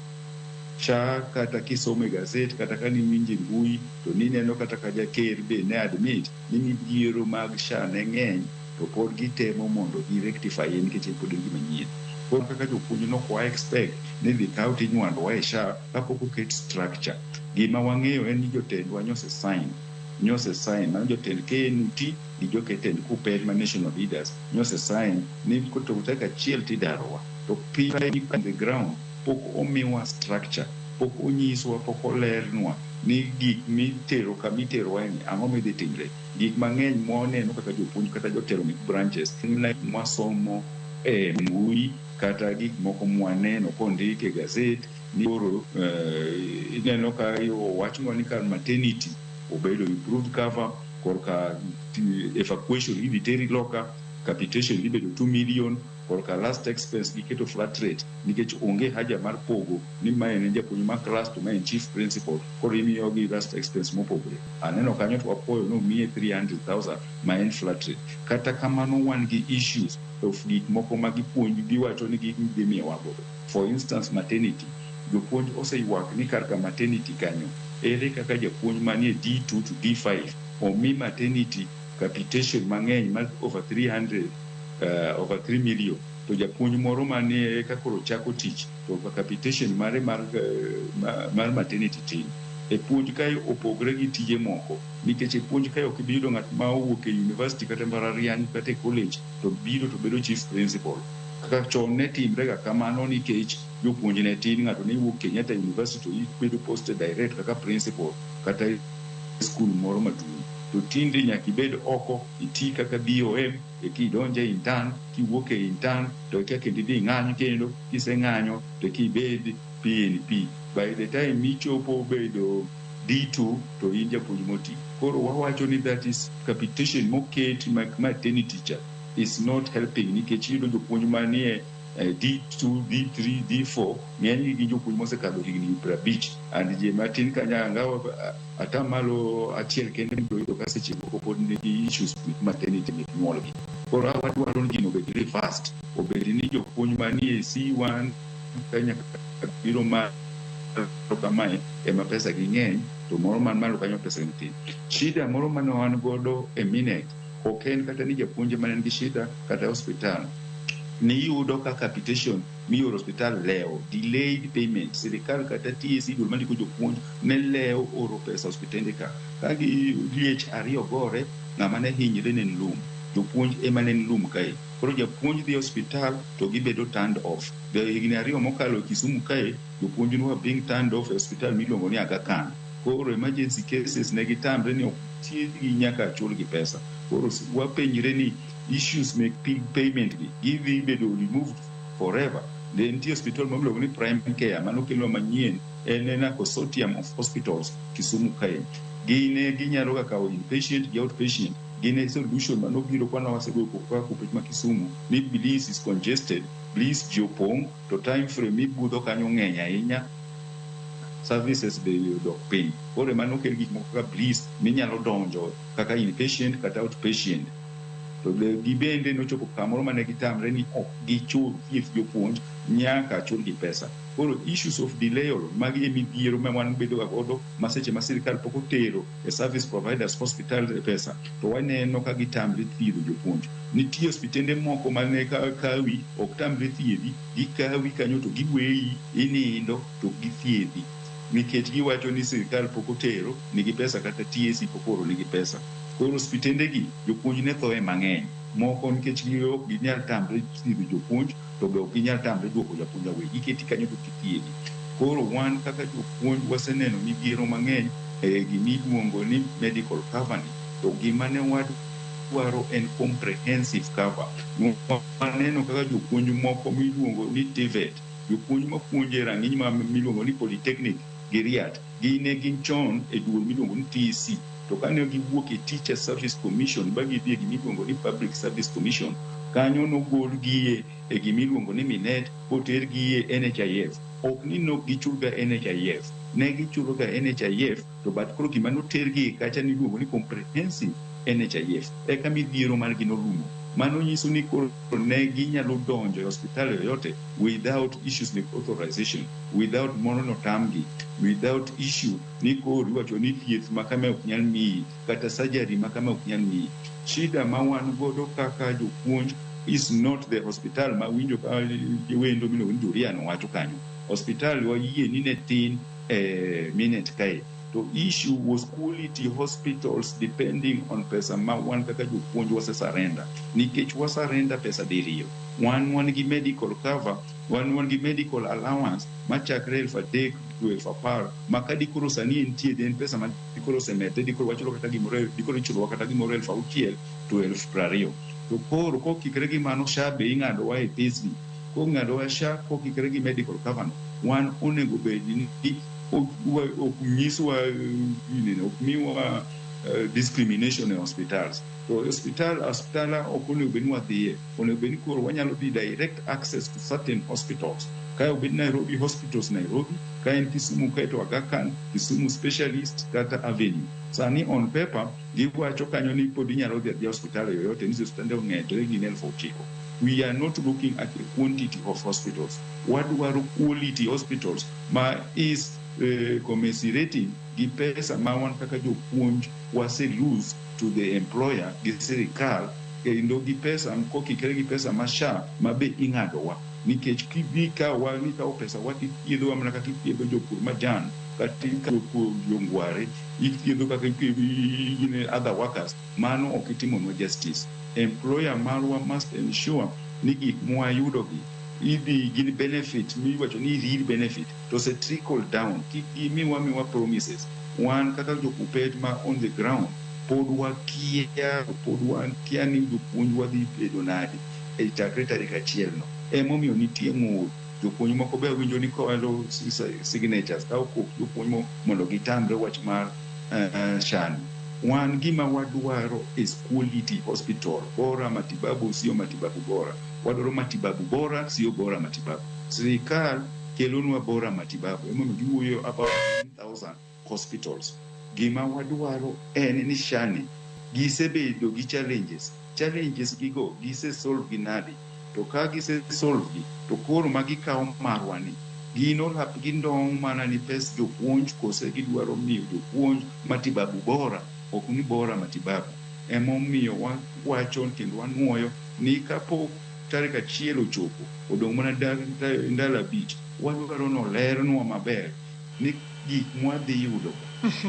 [SPEAKER 11] SHA kata kisomo e gazet kata ka niwinjo e mbui to nineno kata ka jaker be ne admit ni midhiero mag SHA ne ng'eny to pod gitemo mondo gi rectify nikech pod en gima nyien. Koro kaka jopuonj nok wa expect ni dhi kaw tinywando e SHA kapok oket structure. Gima wang'eyo en ni jotendwa nyose sign mano jotend KNUT gi jotend KUPPET ma national leaders nyose sign ni kochopo tarik achiel tidarowa. To piny on the ground pok omiwa structure, pok onyiswa, pok olernwa ni gik mitero kamiterowa ni ang'o midhi timre. Gik mang'eny mwaneno kaka jopuonj kata jotelo mek branches mwasomo e mbui Kata gik moko mwaneno kondik e gazet ni koro ineno ka owachnwa ni kar maternity obedo improved cover, korka evacuation idhi teri loka, capitation dhi bedo 2 million, korka last expense giketo flat rate nikech onge haja mar pogo ni mae en japuonj ma class to mae en chief principal, koro imiyogi last expense mopogore. Aneno kanyo to wapuoyo nomiye 300,000 ma en flat rate. Kata kamano wan gi issues of gik moko ma gipuonj giwacho ni gidhi miyowa godo. For instance, maternity. Jopuonj oseywak ni kar ka maternity kanyo, ere kaka japuonj manie D2 to D5 omi maternity capitation mang'eny mar over 300 over 3 million, to japuonj moro manie eka koro chako tich to capitation mare mar maternity tin. E puonj kae opogre gi tije moko nikech e puonj kae ok ibi yudo ng'at ma owuok e university kata mbalariany kata e college to biro to bedo chief principal. Kaka chon ne timre ga kamano nikech jopuonj ne tin, ng'ato ne wuok Kenyatta University to ibedo posted direct kaka principal kata e skul moro maduong'. To tinde nyaka ibed oko iti kaka BOM, eka idonj e intern, kiwuok e intern to eka kendo idhi ing'any kendo, kiseng'anyo to eka ibed PNP. By the time ichopo bedo D2 to in japuonj moti. Koro wawacho ni that is capitation moket maternity cha is not helping nikech iyudo jopuonj manie D2, D3, D4 ng'enygi gin jopuonj mosekadho higni 50 and ji matin kanyo angawa atamalo achiel kende ibiro yudo ka seche moko pod nigi issues mek maternity mek nyuolgi. Koro wadwaro ni gino obed reversed, obed ni jopuonj manie C1 ka nyaka biro malo kamae ema pesa gi ng'eny to moro man malo kanyo pesa gi tin. Shida moro mane wan godo e Minet ok en kata ni japuonj ema ne nigi shida kata osiptal. Niyudo ka capitation mioro osiptal lewo, delayed payment. Sirikal kata TSC duol mandiko jopuonj ne lewo oro pesa osiptende ka. Ka gi liech ariyo gore, ng'ama ne hinyre ne en lum. Jopuonj ema ne en lum kae. Koro japuonj dhi e osiptal to gibedo turned off. Higni ariyo mokalo e Kisumu kae, jopuonj ne were being turned off e osiptal miluongo ni Aga Khan. Koro emergency cases ne gitamre ni ok thiedhgi nyaka chulgi pesa. Koro wapenjre ni issues mek payment gi gidhi bedo removed forever. De nitie hospital miluongo ni Prime Care manokelwa manyien, en a consortium of hospitals Kisumu kae. Gin ginyalo ga kawo inpatient gi outpatient. Gin e solution manobiro kwana wasegoyo koko kaka kopech ma Kisumu ni Bliss is congested, Bliss ji opong' to time frame mibudho kanyo ng'eny ahinya, services be odok piny. Koro ema nokel gik moko kaka Bliss minyalo donjo kaka inpatient kata outpatient. To gibende nochopo kamoro mane gitamre ni ok gichul thieth jopuonj nyaka chulgi pesa. Koro issues of delay magi e midhiero ma wan bedo ga godo ma seche ma sirikal pok otero e service providers hospital e pesa to waneno ka gitamre thiedho jopuonj. Nitie osiptende moko mane kawi ok tamre thiedhi, gikawi kanyo to giweyi inindo to ok githiedhi nikech giwacho ni sirikal pok otero nigi pesa kata TSC pok ooro nigi pesa. Koro osiptende gi jopuonj ne thoe mang'eny. Moko nikech ok ginyal tamre thiedho jopuonj to be ok ginyal tamre duoko japuonj away. Giketi kanyo to githiedhi. Koro wan kaka jopuonj waseneno midhiero mang'eny e gimiluongo ni medical cover ni. To gima ne wadwaro en comprehensive cover. Waneno kaka jopuonj moko miluongo ni TVET, jopuonj mapuonjo e rang'iny ma miluongo ni Polytechnic gi RIAT, gin ne gin chon e duol miluongo ni TSC. To kane giwuok e Teacher Service Commission ba gidhi e gimiluongo ni Public Service Commission, kanyo nogolgie e gimiluongo ni Minet botergi e NHIF. Ok ni nok gichulga NHIF, ne gichuloga NHIF to but koro gima notergi kacha niluongo ni comprehensive NHIF. Eka midhiero margi norumo. Mano nyiso ni koro ne ginyalo donjo e hospital yoyote without issues like authorization, without mondo notamgi, without issue ni koro iwacho ni thieth ma kama ok nyal miyi kata surgery ma kama ok nyal miyi. Shida ma wan godo kaka jopuonj is not the hospital ma winjo ka wendo miluongo ni Jurian wacho kanyo. Hospital wayie ni ne tin e Minet kae. To issue was quality hospitals depending on pesa ma wan kaka jopuonj wase surrender. Nikech wa surrender pesa diriyo. Wan gi medical cover, wan gi medical allowance machakre 3,000 to 10,000 ma ka dikoro sani entie en pesa ma dikoro osemedre dikoro wachulo kata gimoro dikoro ichulowa kata gimoro 6,000 to 20,000. To koro kokikre gi mano SHA be ing'adowa e pesni. Kong'adowa SHA kokikre gi medical cover no, wan onego bed ni ok nyiswa ginene, ok miwa discrimination e hospitals. To hospital hospitala ok onego bed ni wadhiye, onego bed ni koro wanyalo dhi direct access to certain hospitals. Ka obed Nairobi hospitals Nairobi, ka en Kisumu kae to Aga Khan, Kisumu Specialist kata Avenue. Sani on paper giwacho kanyo ni pod inyalo dhi adhiya hospital yoyote ni osiptande ong'edre gin 9,000. We are not looking at the quantity of hospitals. Wadwaro quality hospitals ma is commensurating gi pesa ma wan kaka jopuonj wase lose to the employer gi sirikal kendo gi pesa kokikre gi pesa ma SHA ma be ing'adowa nikech kidhi kawa nikawo pesa wa tithiedhowa mana kaka ithiedho jopur majan kata ikawo jongware ithiedho kaka gine other workers mano ok itimonwa justice. Employer marwa must ensure ni gik mwayudogi idhi gin benefit miwacho ni real benefit to ose trickle down kik gimiwa miwa promises wan kaka jokupet ma on the ground pod wakia pod wakia ni jopuonj wadhi bedo nade e chakre tarik achiel no emomiyo nitie ng'ur jopuonj moko be winjo ni kwalo signatures ka ok jopuonj mondo gitamre wach mar SHA ni wan gima wadwaro is quality hospital bora matibabu sio matibabu bora wadwaro matibabu bora sio bora matibabu sirikal kelonwa bora matibabu emomiyo giwuoyo about 1000 hospitals gima wadwaro en ni SHA ni gisebedo gi challenges challenges gigo gise solve gi nade to ka gise solve gi to koro ma gikawo marwa ni gin olap gindong' mana ni pes jopuonj kose gidwaro miyo jopuonj matibabu bora ok ni bora matibabu emomiyo wawacho kendo wanuoyo ni kapok tarik achiel ochopo odong' mana ndalo 5 wadwaro nolernwa maber ni gik mwadhi yudo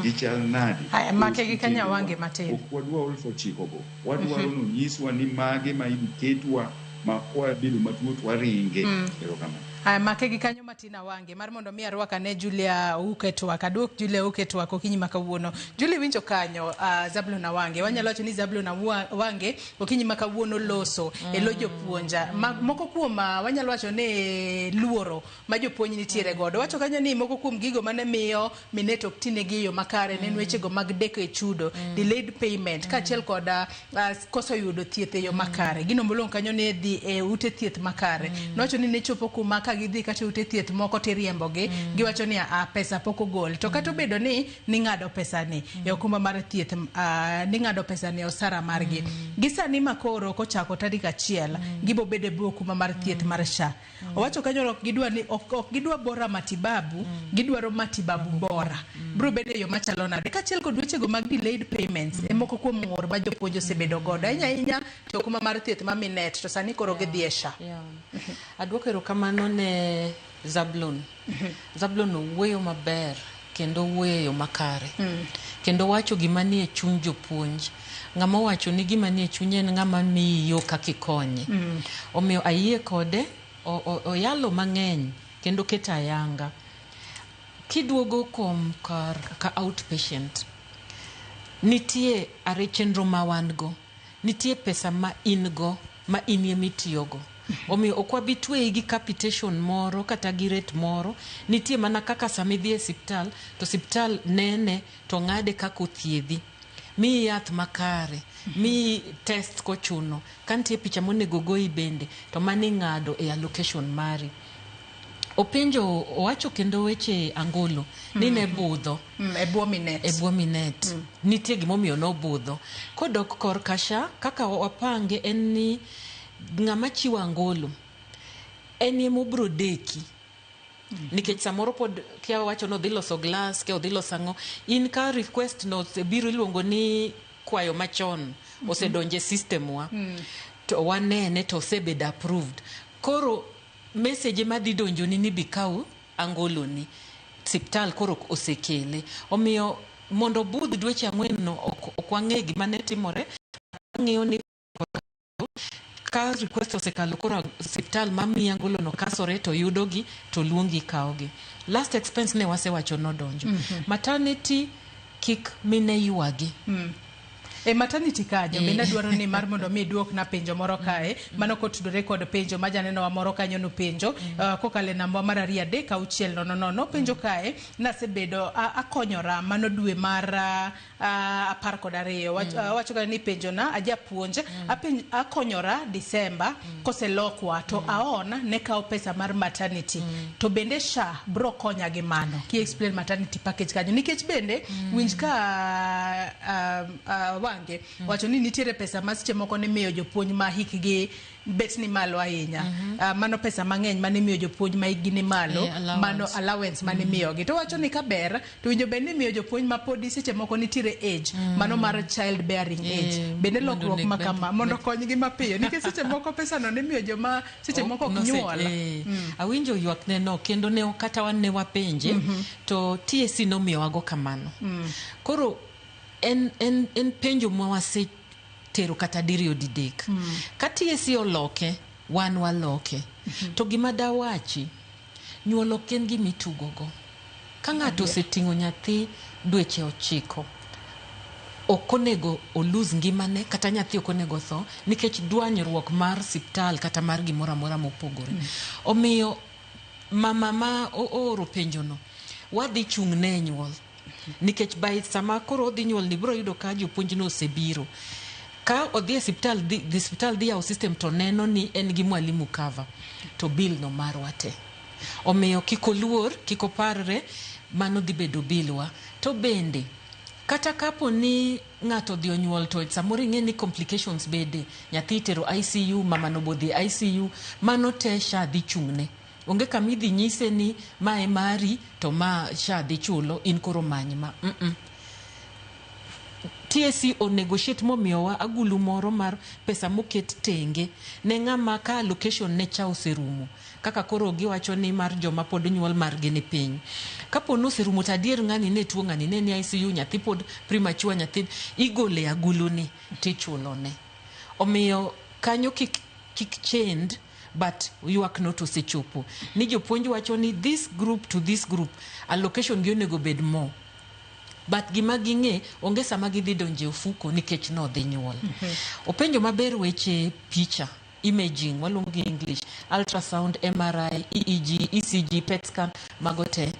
[SPEAKER 11] gichal nade.
[SPEAKER 1] Haya, make gi Kenya wange matin.
[SPEAKER 11] Ok wadwa 9,000 go wadwaro nonyiswa ni mage ma idhi ketwa ma kwabedo matuo to waringe. Erokamano.
[SPEAKER 1] Haya, make gi kanyo matin awange mar mondo mi arwak ane Julia Ouke twak aduok Julia Ouke twak okinyi ma kawuono. Julia winjo kanyo Zablon Awange wanyalo wacho ni Zablon Awange okinyi ma kawuono loso e lo jopuonja moko kuom wanyalo wacho ni luoro ma jopuonj nitiere godo wacho kanyo ni moko kuom gigo mane miyo minet ok tinegi e yo makare ne en wechego mag deko e chudo delayed payment kaachiel kod koso yudo thieth e yo makare gino molong' kanyo ni dhi e ute thieth makare nowacho ni ne chopo kuma ka gidhi kata e ute thieth moko tiriembogi giwacho ni a pesa pok ogol to kata obedo ni ning'ado pesa ni e okumba mar thieth ning'ado pesa ni e osara margi gi sani makoro kochako tarik 1 gibo bedo e bwo okumba mar thieth mar SHA. Owacho kanyo ok gidwa ni ok gidwa bora matibabu gidwaro matibabu bora bro bedo e yo machalo nade kaachiel kod wechego mag delayed payments e moko kuom ng'ur ma jopuonj osebedo godo ahinya ahinya to okumba mar thieth ma Minet to sani koro gidhi e SHA.
[SPEAKER 2] Aduoko erokamano ne Zablon. Zablon owuoyo maber kendo owuoyo e yo makare. Kendo wacho gima nie chuny jopuonj. Ng'ama owacho ni gima nie chunye en ng'ama miyi yo kaka ikonye. Omiyo ayie kode, oyalo mang'eny kendo keto ayanga. Kiduogo kuom kar ka outpatient, nitie are chenro ma wan go. Nitie pesa ma in go ma in ema itiyogo. Omiyo ok wabi tweyi gi capitation moro kata gi rate moro. Nitie mana kaka sama idhi e siptal to siptal nene to ng'ade kaka othiedhi. Miyi yath makare, miyi test kochuno. Ka nitie picha monego goyi bende to mano ing'ado e allocation mari. Openjo owacho kendo weche angolo ni ne budho
[SPEAKER 1] e bwo Minet.
[SPEAKER 2] E bwo Minet. Nitie gimomiyo nobudho. Kodok korka SHA kaka wapange en ni ng'ama chiwo angolo en ema obro deki. Nikech samoro pod kia wacho ni odhi loso glass, kia odhi loso ang'o. In ka request no osebiro iluongo ni kwayo machon osedonjo e system wa. To wanene to osebedo approved. Koro message madhi donjoni ni bikaw angolo ni. Siptal koro osekele. Omiyo mondo obudh dweche 4 no ok wang'e gima ne timore. Wang'eyo ni ka request osekalo koro siptal mamiyi angolo no kasore to yudogi to luongi kawogi. Last expense ne wasewacho nodonjo. Maternity kik mine ywagi.
[SPEAKER 1] E maternity kanyo bende adwaro ni mar mondo mi iduokna penjo moro kae mano kotudore kod penjo ma janenowa moro kanyo nopenjo kokalo e namba mar 23600. Penjo kae nasebedo akonyora mano dwe mar 12. Wacho kae ni penjona ajapuonj akonyora Disemba koselokwa to aon ne kawo pesa mar maternity to bende SHA bro konya gi mano ki explain maternity package kanyo nikech bende winj ka wange wacho ni nitiere pesa ma seche moko nimiyo jopuonj ma hikgi bet ni malo ahinya. Mano pesa mang'eny mane imiyo jopuonj ma hikgi ni malo.
[SPEAKER 2] Allowance.
[SPEAKER 1] Mano allowance mane imiyogi to wacho ni kaber to winjo bed ni imiyo jopuonj ma podi seche moko nitiere age mano mar child bearing age bende
[SPEAKER 2] mondo
[SPEAKER 1] lokruok
[SPEAKER 2] onego
[SPEAKER 1] ma
[SPEAKER 2] bed-
[SPEAKER 1] kama mondo konygi mapiyo nikech seche moko pesano nimiyo joma seche moko ok nyuol.
[SPEAKER 2] Awinjo ywakne no kendo ne kata wan ne wapenje to TSC nomiyowago kamano. Koro en penjo ma wasetero kata diriyo didek. Ka TSC oloke, wan waloke. To gima dawachi, nyuol ok en gima itugogo. Ka ng'ato oseting'o nyathi dweche 9, ok onego olose ngimane kata nyathi ok onego tho nikech dwanyruok mar siptal kata mar gimoro amora mopogore. Omiyo mama ma ooro penjono, wadhi chung' ne e nyuol. Nikech by sama koro odhi nyuol ni biro yudo ka jopuonj no osebiro. Ka odhi e siptal, dhi siptal dhi yawo system to neno ni en gi mwalimu cover to bill no marwa te. Omiyo kik oluor, kik oparre, mano dhi bedo bill wa. To bende, kata kapo ni ng'ato odhi onyuol to samoro ing'e ni complications bede, nyathi itero ICU, mama no bodhi ICU, mano te SHA dhi chung'ne. Onge kama idhi nyise ni ma e mari to ma SHA dhi chulo, in koro many ma. TSC o negotiate momiyowa agulu moro mar pesa moket tenge ne ng'ama ka allocation ne cha oserumo. Kaka koro giwacho ni mar joma pod nyuol margi ni piny. Kapo ni oserumo to adier ng'ani ne tuo, ng'ani ne ni ICU, nyathi pod premature, nyathi igole agulu ni tichulo ne. Omiyo kanyo kik chend but ywak no to osechopo. Ni jopuonj wacho ni this group to this group allocation gi onego bed more. But gima ging'e onge sama gidhi donje ofuko nikech nodhi nyuol. Openjo maber weche picha imaging waluongo gi English ultrasound, MRI, EEG, ECG, PET scan mago te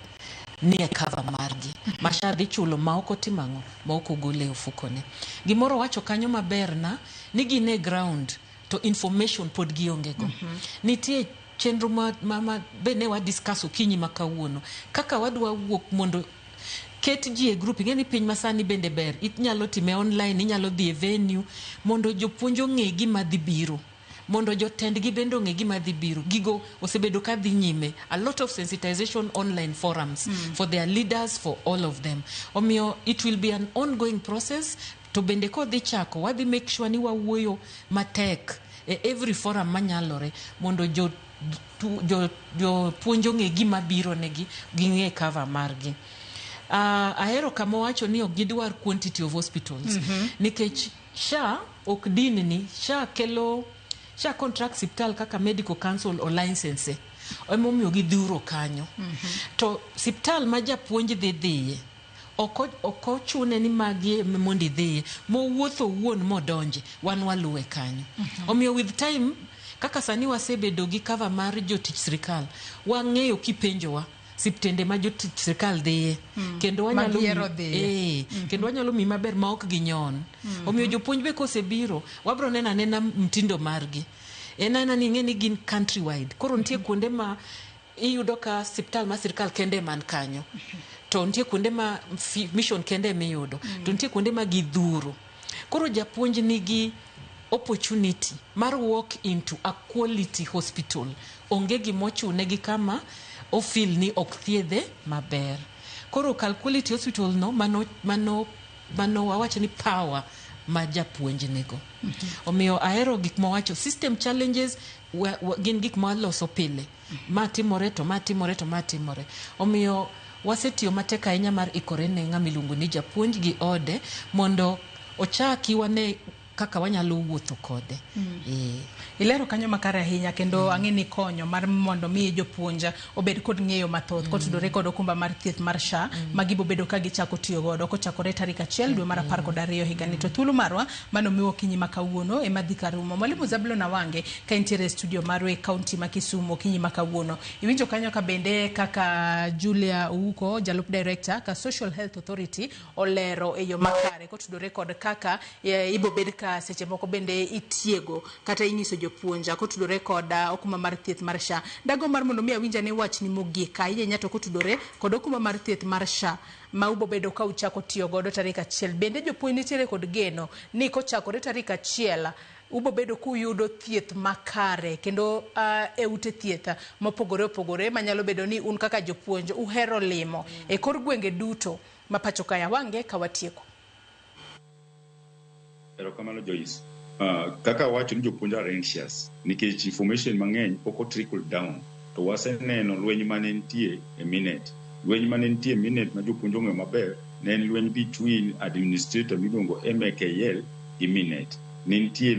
[SPEAKER 2] nie cover margi. Ma SHA dhi chulo ma ok otimo ang'o ma ok ogole e ofukone. Gimoro wacho kanyo maber na ni gin e ground to information pod gionge go. Nitie chenro ma be ne wa discuss okinyi ma kawuono kaka wadwa wuok mondo ket ji e group. Ing'e ni piny masani bende ber inyalo time online, inyalo dhi e venue mondo jopuonj ong'e gima dhi biro, mondo jotendgi bende ong'e gima dhi biro. Gigo osebedo ka dhi nyime, a lot of sensitization online forums for their leaders, for all of them. Omiyo it will be an ongoing process. To bende kodhi chako wadhi make sure ni wawuoyo matek e every forum manyalore mondo jo jopuonj ong'e gima biro negi, ging'e cover margi. Ahero kama owacho ni ok gidwar quantity of hospitals nikech SHA ok dinni. SHA kelo SHA contract siptal kaka Medical Council o license emomiyo gidhuro kanyo. To siptal ma japuonj dhi dhiye ok ochune ni magi ema mondo idhiye mowuotho owuon modonje wan waluwe kanyo. Omiyo with time kaka sani wasebedo gi cover mar jotich sirikal wang'eyo kipenjowa siptende ma jotich sirikal dhiye kendo wanyalo
[SPEAKER 1] Magiero dhiye.
[SPEAKER 2] Kendo wanyalo miyi maber ma ok ginyon. Omiyo jopuonj be kosebiro wabro neno anena mtindo margi en aena ni ing'e ni gin country wide. Koro nitie kuonde ma iyudo ka siptal mar sirikal kende man kanyo to nitie kuonde ma mission kende emiyudo to nitie kuonde ma gidhuro. Koro japuonj nigi opportunity mar walk into a quality hospital, onge gimochune gi kama ofil ni ok thiedhe maber. Koro kal quality hospital no mano wawacho ni power ma japuonj nigo. Omiyo ahero gik mowacho system challenges gin gik ma waloso pile ma timore to ma timore to ma timore. Omiyo wasetiyo matek ahinya mar ikore ne ng'ama iluongo ni japuonj gi ode mondo ochaki wane. kaka wanyalo wuotho kode.
[SPEAKER 1] Ilero kanyo makare ahinya kendo ang'e ni konyo mar mondo mi jopuonj obed kod ng'eyo mathoth kotudore kod okumba mar thieth mar SHA ma gibobedo ka gichako tiyo godo kochakore tarik 1 dwe mar 12 higani. To thuolo marwa mano miwa okinyi ma kawuono ema dhi karumo. Mwalimu Zablon Awange ka intiere e studio marwa e kaunti ma Kisumu okinyi ma kawuono. Iwinjo kanyo ka bende kaka Julia Ouko, jalup director ka Social Health Authority, olero e yo makare kotudore kod kaka ibobed ka seche moko bende itiego kata inyiso jopuonj kotudore kod okumba mar thieth mar SHA. Dago mar mondo mi awinj ane wachni mogik ahinya ahinya to kotudore kod okumba mar thieth mar SHA ma ubobedo ka uchako tiyo godo tarik 1. Bende jopuonj nitiere kod geno ni kochakore tarik 1 ubobedo kuyudo thieth makare kendo e ute thieth mopogore opogore manyalo bedo ni un kaka jopuonj uhero limo e kor gwenge duto ma pacho kae. Awange ka watieko.
[SPEAKER 11] Erokamano, Joyce. Kaka awacho ni jopuonj are anxious nikech information mang'eny pok o trickle down, to waseneno lweny mane nitie e Minet. Lweny mane nitie e Minet ma jopuonj ong'eyo maber ne en lweny between administrator miluongo MAKL gi Minet. Ne nitie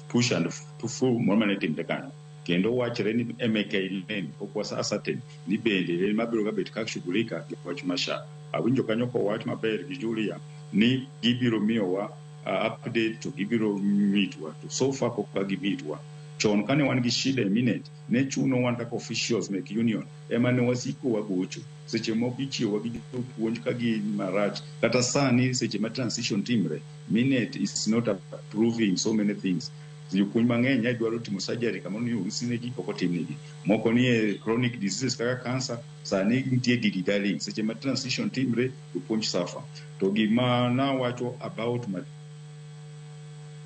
[SPEAKER 11] push and pull moro mane timre kanyo. Kendo wachre ni MAKL pok wasa ascertain ni bende en mabiro ga bet ka shughulika gi wach mar SHA. Awinjo kanyo kowach maber gi Julia ni gibiro miyowa update to gibiro mitwa, to so far pok gimitwa. Chon kane wan gi shida e Minet, ne chuno wan kaka officials mek union ema ne wasiko wagocho. Seche moko ichiewa gi jopuonj ka gin marach. Kata sani seche ma transition timre, Minet is not approving so many things. Jopuonj mang'eny ne dwaro timo surgery kamoro ni orusinegi, pok otimnegi. Moko nie chronic diseases kaka cancer, sani nitie dilly dallying. Seche ma transition timre, jopuonj suffer. To gima nawacho about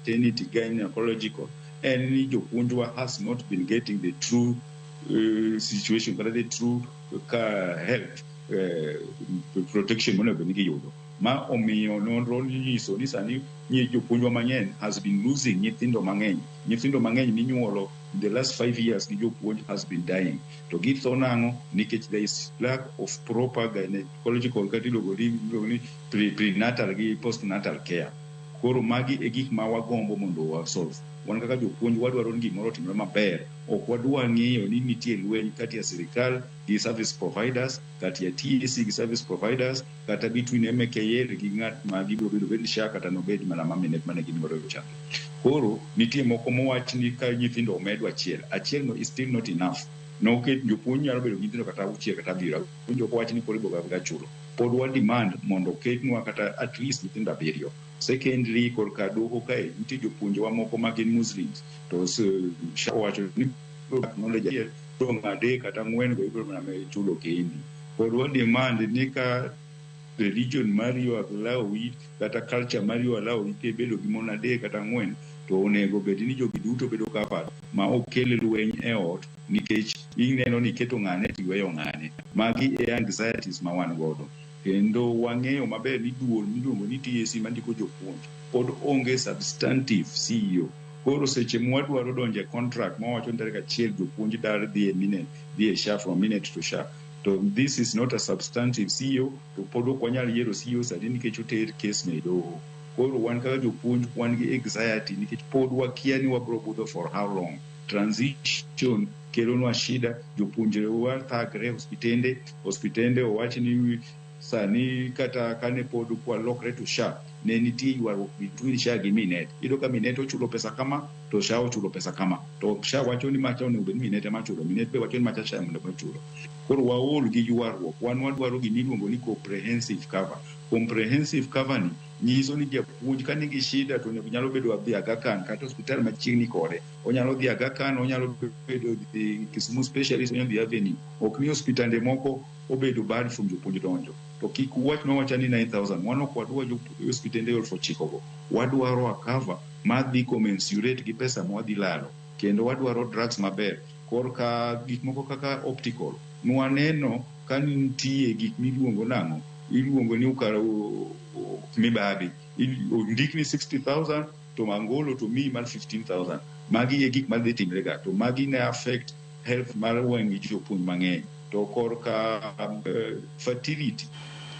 [SPEAKER 11] maternity gynecological en ni jopuonjwa has not been getting the true situation kata the true ka health protection monego bed ni giyudo. Ma omiyo nonro nyiso ni sani jopuonjwa mang'eny has been losing nyithindo mang'eny. Nyithindo mang'eny minyuolo in the last 5 years gi jopuonj has been dying. To githo nang'o? Nikech there is lack of proper gynecological kata iluongo ni prenatal gi postnatal care. Koro magi e gik ma wagombo mondo wa solve. Wan kaka jopuonj wadwaro ni gimoro otimre maber. Ok wadwa ng'iyo ni nitie lweny kati ya sirikal gi service providers, kati ya TSC gi service providers, kata between MKL gi ng'at ma gibiro bedo bed SHA kata nobed mana ma Minet mane gin godo chande. Koro nitie moko mowach ni ka nyithindo omedo achiel, achiel no is still not enough. Noket jopuonj nyalo bedo gi nyithindo kata 6 kata 7. Awinjo kowach ni koro ibiro ga chulo. Pod wa demand mondo oketnwa kata at least nyithindo 7. Secondly, korka doho kae nitie jopuonjewa moko ma gin Muslims to SHA owacho ni acknowledge achiel dong' 3 kata 4 go ibiro mana chulo kendi. Pod wa demand ni ka religion mari allow kata culture mari allow bedo gi mon 3 kata 4, to onego bed ni jogi duto bedo covered ma ok kel lweny e ot nikech ineno ni iketo ng'ane to iweyo ng'ane. Magi e anxieties ma wan godo. Kendo wang'eyo maber ni duol miluongo ni TSC mandiko jopuonj pod onge substantive CEO. Koro seche mwadwaro donjo e contract mawacho ni tarik 1 jopuonj dar dhi e Minet, dhi e SHA, from Minet to SHA. To this is not a substantive CEO, to pod ok wanyal yiero CEO sani nikech oter case no e doho. Koro wan kaka jopuonj wan gi anxiety nikech pod wakia ni wabiro budho for how long. Transition kelonwa shida, jopuonjrewa thagre e hospitende, hospitende owach ni sani kata kane pod kwalokre to SHA, ne nitie ywaruok between SHA gi Minet. Iyudo ka Minet ochulo pesa kama, to SHA ochulo pesa kama. To SHA wacho ni macha onego bed ni Minet ema chulo, Minet be wacho ni macha SHA ema onego chulo. Koro waol gi ywaruok, wan wadwaro gimiluongo ni comprehensive cover. Comprehensive cover ni nyiso ni japuonj ka nigi shida to nyalo bedo dhi Aga Khan kata hospital machiegni kode. Onyalo dhi Aga Khan, onyalo bedo dhi Kisumu Specialist, onyalo dhi Avenue. Ok ni hospitande moko obedo bad from jopuonj donjo. To kik uwach mawacha ni 9,000. Wan ok wadwa hospitende 9,000 go. Wadwaro a cover madhi commensurate gi pesa mwadhi lalo. Kendo wadwaro drugs maber. Korka gik moko kaka optical. Nwaneno ka nitie gik miluongo nang'o? Iluongo ni mibabi. Ondik ni 60,000 to Angolo to miyi mar 15,000. Magi e gik madhi timre ga. To magi ne affect health mar wang' jopuonj mang'eny. To korka fertility.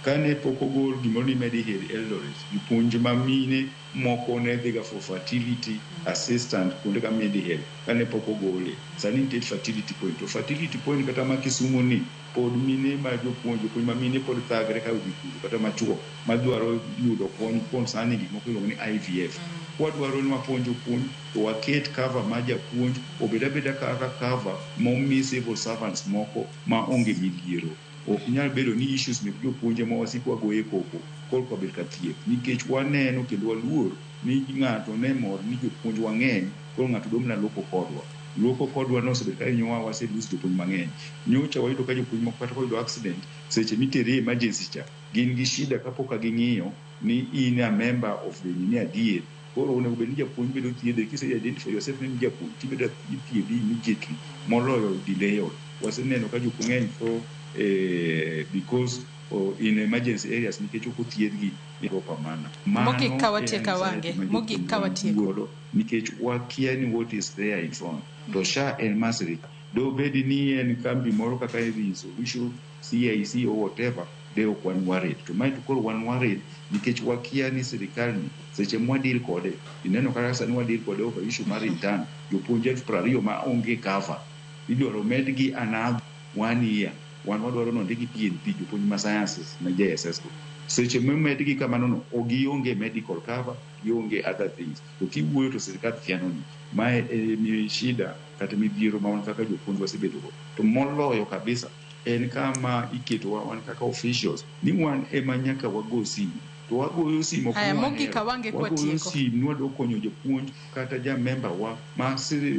[SPEAKER 11] Kane pok ogol gimoro ni Mediheal Eldoret, jopuonj ma mine moko ne dhiga for fertility assistant kuonde ka Mediheal kane pok ogole. Sani nitie fertility point. To fertility point kata ma Kisumu ni pod mine ma jopuonj, jopuonj ma mine pod thagre ka odhi kuro kata machuo madwaro yudo kony concerning gik moko iluongo ni IVF. Kwadwaro ni wapuonj jopuonj to waket cover mar japuonj obed abeda kaka cover momi civil servants moko ma onge midhiero. Ok nyal bedo ni issues mek jopuonj ema wasik wagoye koko korka obet ka thieth nikech waneno kendo waluor ni ng'ato ne mor ni jopuonj wang'eny koro ng'ato dwa mana luoko kodwa. Luoko kodwa no osebedo ka hinyowa wase lose jopuonj mang'eny. Nyocha wayudo ka jopuonj moko kata koyudo accident seche mitere e emergency cha gin gi shida kapok ka ging'iyo ni in a member of the nini adier. Koro onego bed ni japuonj bedo thiedhe kise identify yourself ni in japuonj tibedo ithiedhi immediately moloyo delay. Waseneno ka jopuonj ng'eny tho because in emergency areas nikech ok othiedhgi e proper manner.
[SPEAKER 1] Mogik ka
[SPEAKER 11] Mano e
[SPEAKER 1] watieko
[SPEAKER 11] anxiety
[SPEAKER 1] awange,
[SPEAKER 11] ma
[SPEAKER 1] mogik
[SPEAKER 11] jopuonj
[SPEAKER 1] ka watieko.
[SPEAKER 11] godo nikech wakia ni what is there in front. To SHA en ma sirikal. Dobed ni en kambi moro kaka Solution, CIC or whatever, de ok wan worried. To mae to koro wan worried nikech wakia ni sirikal ni seche mwa deal kode, ineno kaka sani wa deal kode over issue mar intern, jopuonj 20,000 ma onge cover. Idwaro medgi another one year. Wan wadwaro ni ondikgi PNP, jopuonj ma sciences ma JSS go. Seche momedgi kamano no, gionge medical cover, gionge other things. To kiwuoyo to sirikal thiano ni. Mae e shida kata midhiero ma wan kaka jopuonj wasebedo go. To moloyo kabisa en kama iketowa wan kaka officials ni wan ema nyaka wago simu. To wagoyo simu ok
[SPEAKER 1] Aya,
[SPEAKER 11] ni
[SPEAKER 1] mogik
[SPEAKER 11] wahero.
[SPEAKER 1] awange
[SPEAKER 11] Wagoyo
[SPEAKER 1] kwatieko.
[SPEAKER 11] simu ni wadwa konyo jopuonj kata ja member wa ma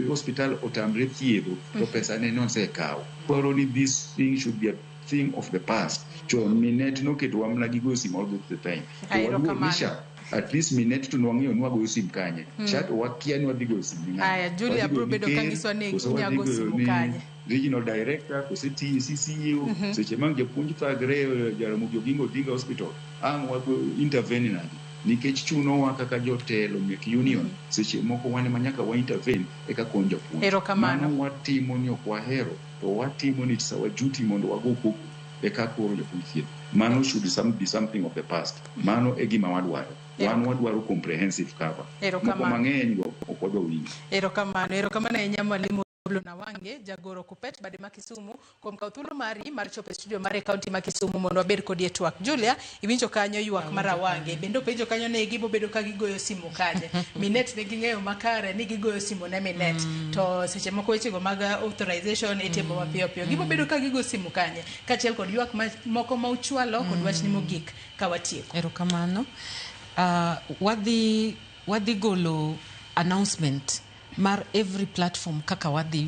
[SPEAKER 11] hospital otamre thiedho to pesa ne nosekaw. Dwaro ni this thing should be a thing of the past. Chon Minet noketowa mana gi goyo simu all the time. To
[SPEAKER 1] Aye,
[SPEAKER 11] waluor ni
[SPEAKER 1] erokamano.
[SPEAKER 11] SHA, at least Minet to nwang'eyo ni wagoyo simu kanye. SHA to wakia ni wadhi goyo simu ni ng'ane.
[SPEAKER 1] Aya, Julia
[SPEAKER 11] Wadhi
[SPEAKER 1] bro
[SPEAKER 11] goyo ni
[SPEAKER 1] bedo ka
[SPEAKER 11] ker,
[SPEAKER 1] nyisowa ni
[SPEAKER 11] koso wadhi
[SPEAKER 1] unyago
[SPEAKER 11] goyo
[SPEAKER 1] simu
[SPEAKER 11] ni
[SPEAKER 1] kanye.
[SPEAKER 11] regional director, kose CEO, seche ma japuonj thagre e Jaramogi Oginga Odinga Hospital, ang' wago intervene nade? Nikech chunowa kaka jotelo mek union, seche moko wan ema nyaka wa intervene eka kony japuonj.
[SPEAKER 1] Erokamano.
[SPEAKER 11] Mano watimo ni ok wahero, to watimo ni it's our duty mondo wago koko eka koro japuonj thieth. Mano should be something of the past. Mano e gima wadwaro. Wan wadwaro comprehensive cover. Moko
[SPEAKER 1] Erokamano.
[SPEAKER 11] mang'eny go ok wadwa winjo.
[SPEAKER 1] Erokamano, erokamano ahinya mwalimu Nawange, jagoro Kupet bade ma Kisumu kuom kawo thuolo mari mar chopo e studio mar e kaunti ma Kisumu mondo wabed kodi e twak. Julia, iwinjo kanyo ywak mar Awange, bende openjo kanyo ni gibo bedo ka gigoyo simu kanye. Minet ne ging'eyo makare ni gigoyo simu ne Minet. To seche moko wechego mag authorization itimo mapiyo piyo. Gibo bedo ka gigo simu kanye? Kaachiel kod ywak moko ma uchwalo kod wachni mogik ka watieko.
[SPEAKER 2] Erokamano. Wadhi golo announcement mar every platform kaka wadhi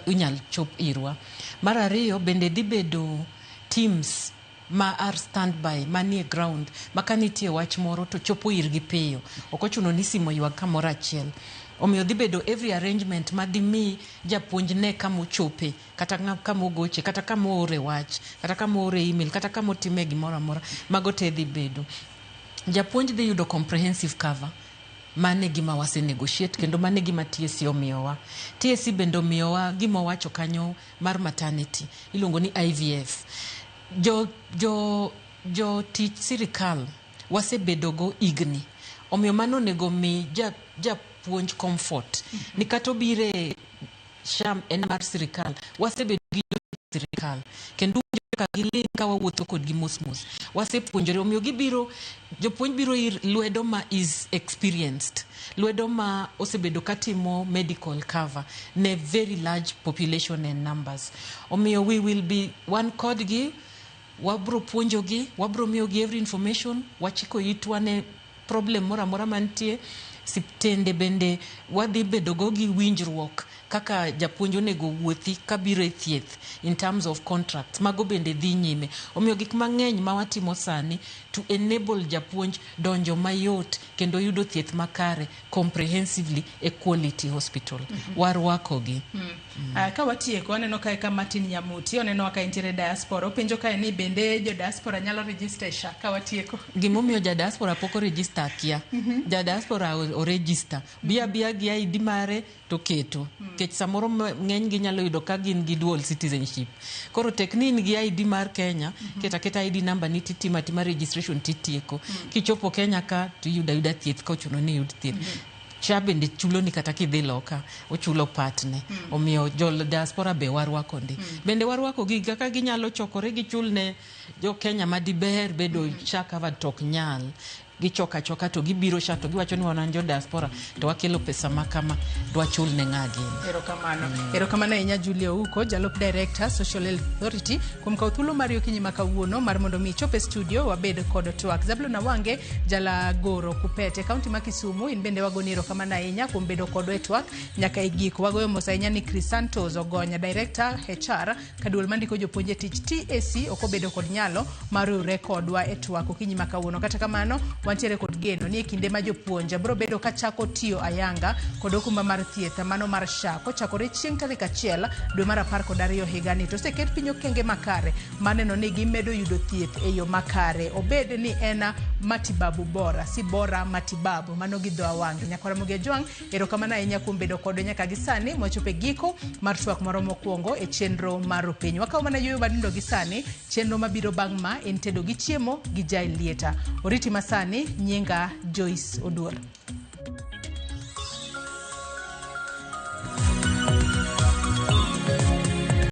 [SPEAKER 2] inyal chop irwa. Mar ariyo bende dhi bedo teams ma are standby manie ground ma ka nitie wach moro to chopo irgi piyo. Ok ochuno ni simu oywag kamoro achiel. Omiyo dhi bedo every arrangement ma dhi mi japuonj ne kama ochope, kata kama ogoche, kata kama oore wach, kata kama oore email, kata kama otime gimoro amora. Mago te dhi bedo. Japuonj dhi yudo comprehensive cover. Mano e gima wase negotiate kendo mano e gima TSC omiyowa. TSC bende omiyowa gima owacho kanyo mar maternity iluongo ni IVF. Jo tich sirikal wasebedogo higni. Omiyo mano onego mi japuonj comfort. Ni kata obire SHA en mar sirikal, wasebedo gi sirikal. Kendo ka giling' ka wawuotho kodgi mos mos. Wasepuonjore, omiyo gibiro, jopuonj biro ir lwedo ma is experienced. Lwedo ma osebedo katimo medical cover ne very large population and numbers. Omiyo we will be wan kodgi, wabro puonjogi, wabro miyogi every information, wachiko itwa ne problem moro amora mantie. Siptende bende wadhi bedo go gi winjruok kaka japuonj onego wuothi kabiro e thieth in terms of contracts. Mago bende dhi nyime. Omiyo gik mang'eny ma watimo sani to enable japuonj donjo mayot kendo yudo thieth makare comprehensively e quality hospital. Warwakogi.
[SPEAKER 1] Ka watieko, aneno kae ka Martin Nyamuti, oneno ka entiere diaspora. Openjo kae ni bende jo diaspora nyalo register e SHA ka watieko.
[SPEAKER 2] Gimomiyo ja diaspora pok oregister akia. Ja diaspora oregister. Bia bia gi ID mare to keto. nikech samoro ng'eny gi nyalo yudo ka gin gi dual citizenship. Koro tek ni in gi ID mar Kenya, keta keta ID number ni titimo atima registration titieko. Kichopo Kenya ka tiyudo ayuda thieth kochuno ni iyud thieth. SHA bende chulo ni kata kidhi loka ochulo partne. Omiyo jo diaspora be warwako ndi. Bende warwako gi kaka ginyalo chokore gichul ne jo Kenya madiber bedo SHA covered to ok nyal. Gichoko achoka to gibiro SHA to giwacho ni wan jo diaspora to wakelo pesa ma kama dwachul ne ng'a gini.
[SPEAKER 1] Erokamano. Erokamano ahinya Julia Ouko, jalup director Social Health Authority, kuom kawo thuolo mari okinyi ma kawuono mar mondo mi ichop e studio wabed kod twak. Zablon Awange, jalagoro Kupet e kaunti ma Kisumu, in bende wagoni erokamano ahinya kuom bedo kodwa e twak nyaka e gik. Wagoyo mos ahinya ni Chrysantos Ogonya, director HR, kaduol mandiko jopuonj e tich TAC ok obedo kod nyalo mar riwre kodwa e twak okinyi ma kawuono. Kata kamano, wantiere kod geno ni e kinde ma jopuonj biro bedo ka chako tiyo ayanga kod okumba mar thieth mano mar SHA kochakore chieng' tarik 1 dwe mar 12 higani, to oseket piny okenge makare mar neno ni gimedo yudo thieth e yo makare, obed ni en matibabu bora si bora matibabu, mano gi dho awange. Nyakwara Ramogi Ajwang', erokamano ahinya kuom bedo kodwa nyaka gi sani mwachopo e giko mar twak moro mokwongo e chenro mar Rupiny. Wakawo mana yueyo matindo gi sani, chenro mabiro bang' ma en tedo gi chiemo gi Jael Lieta. Oriti masani, nyinga Joyce Oduor.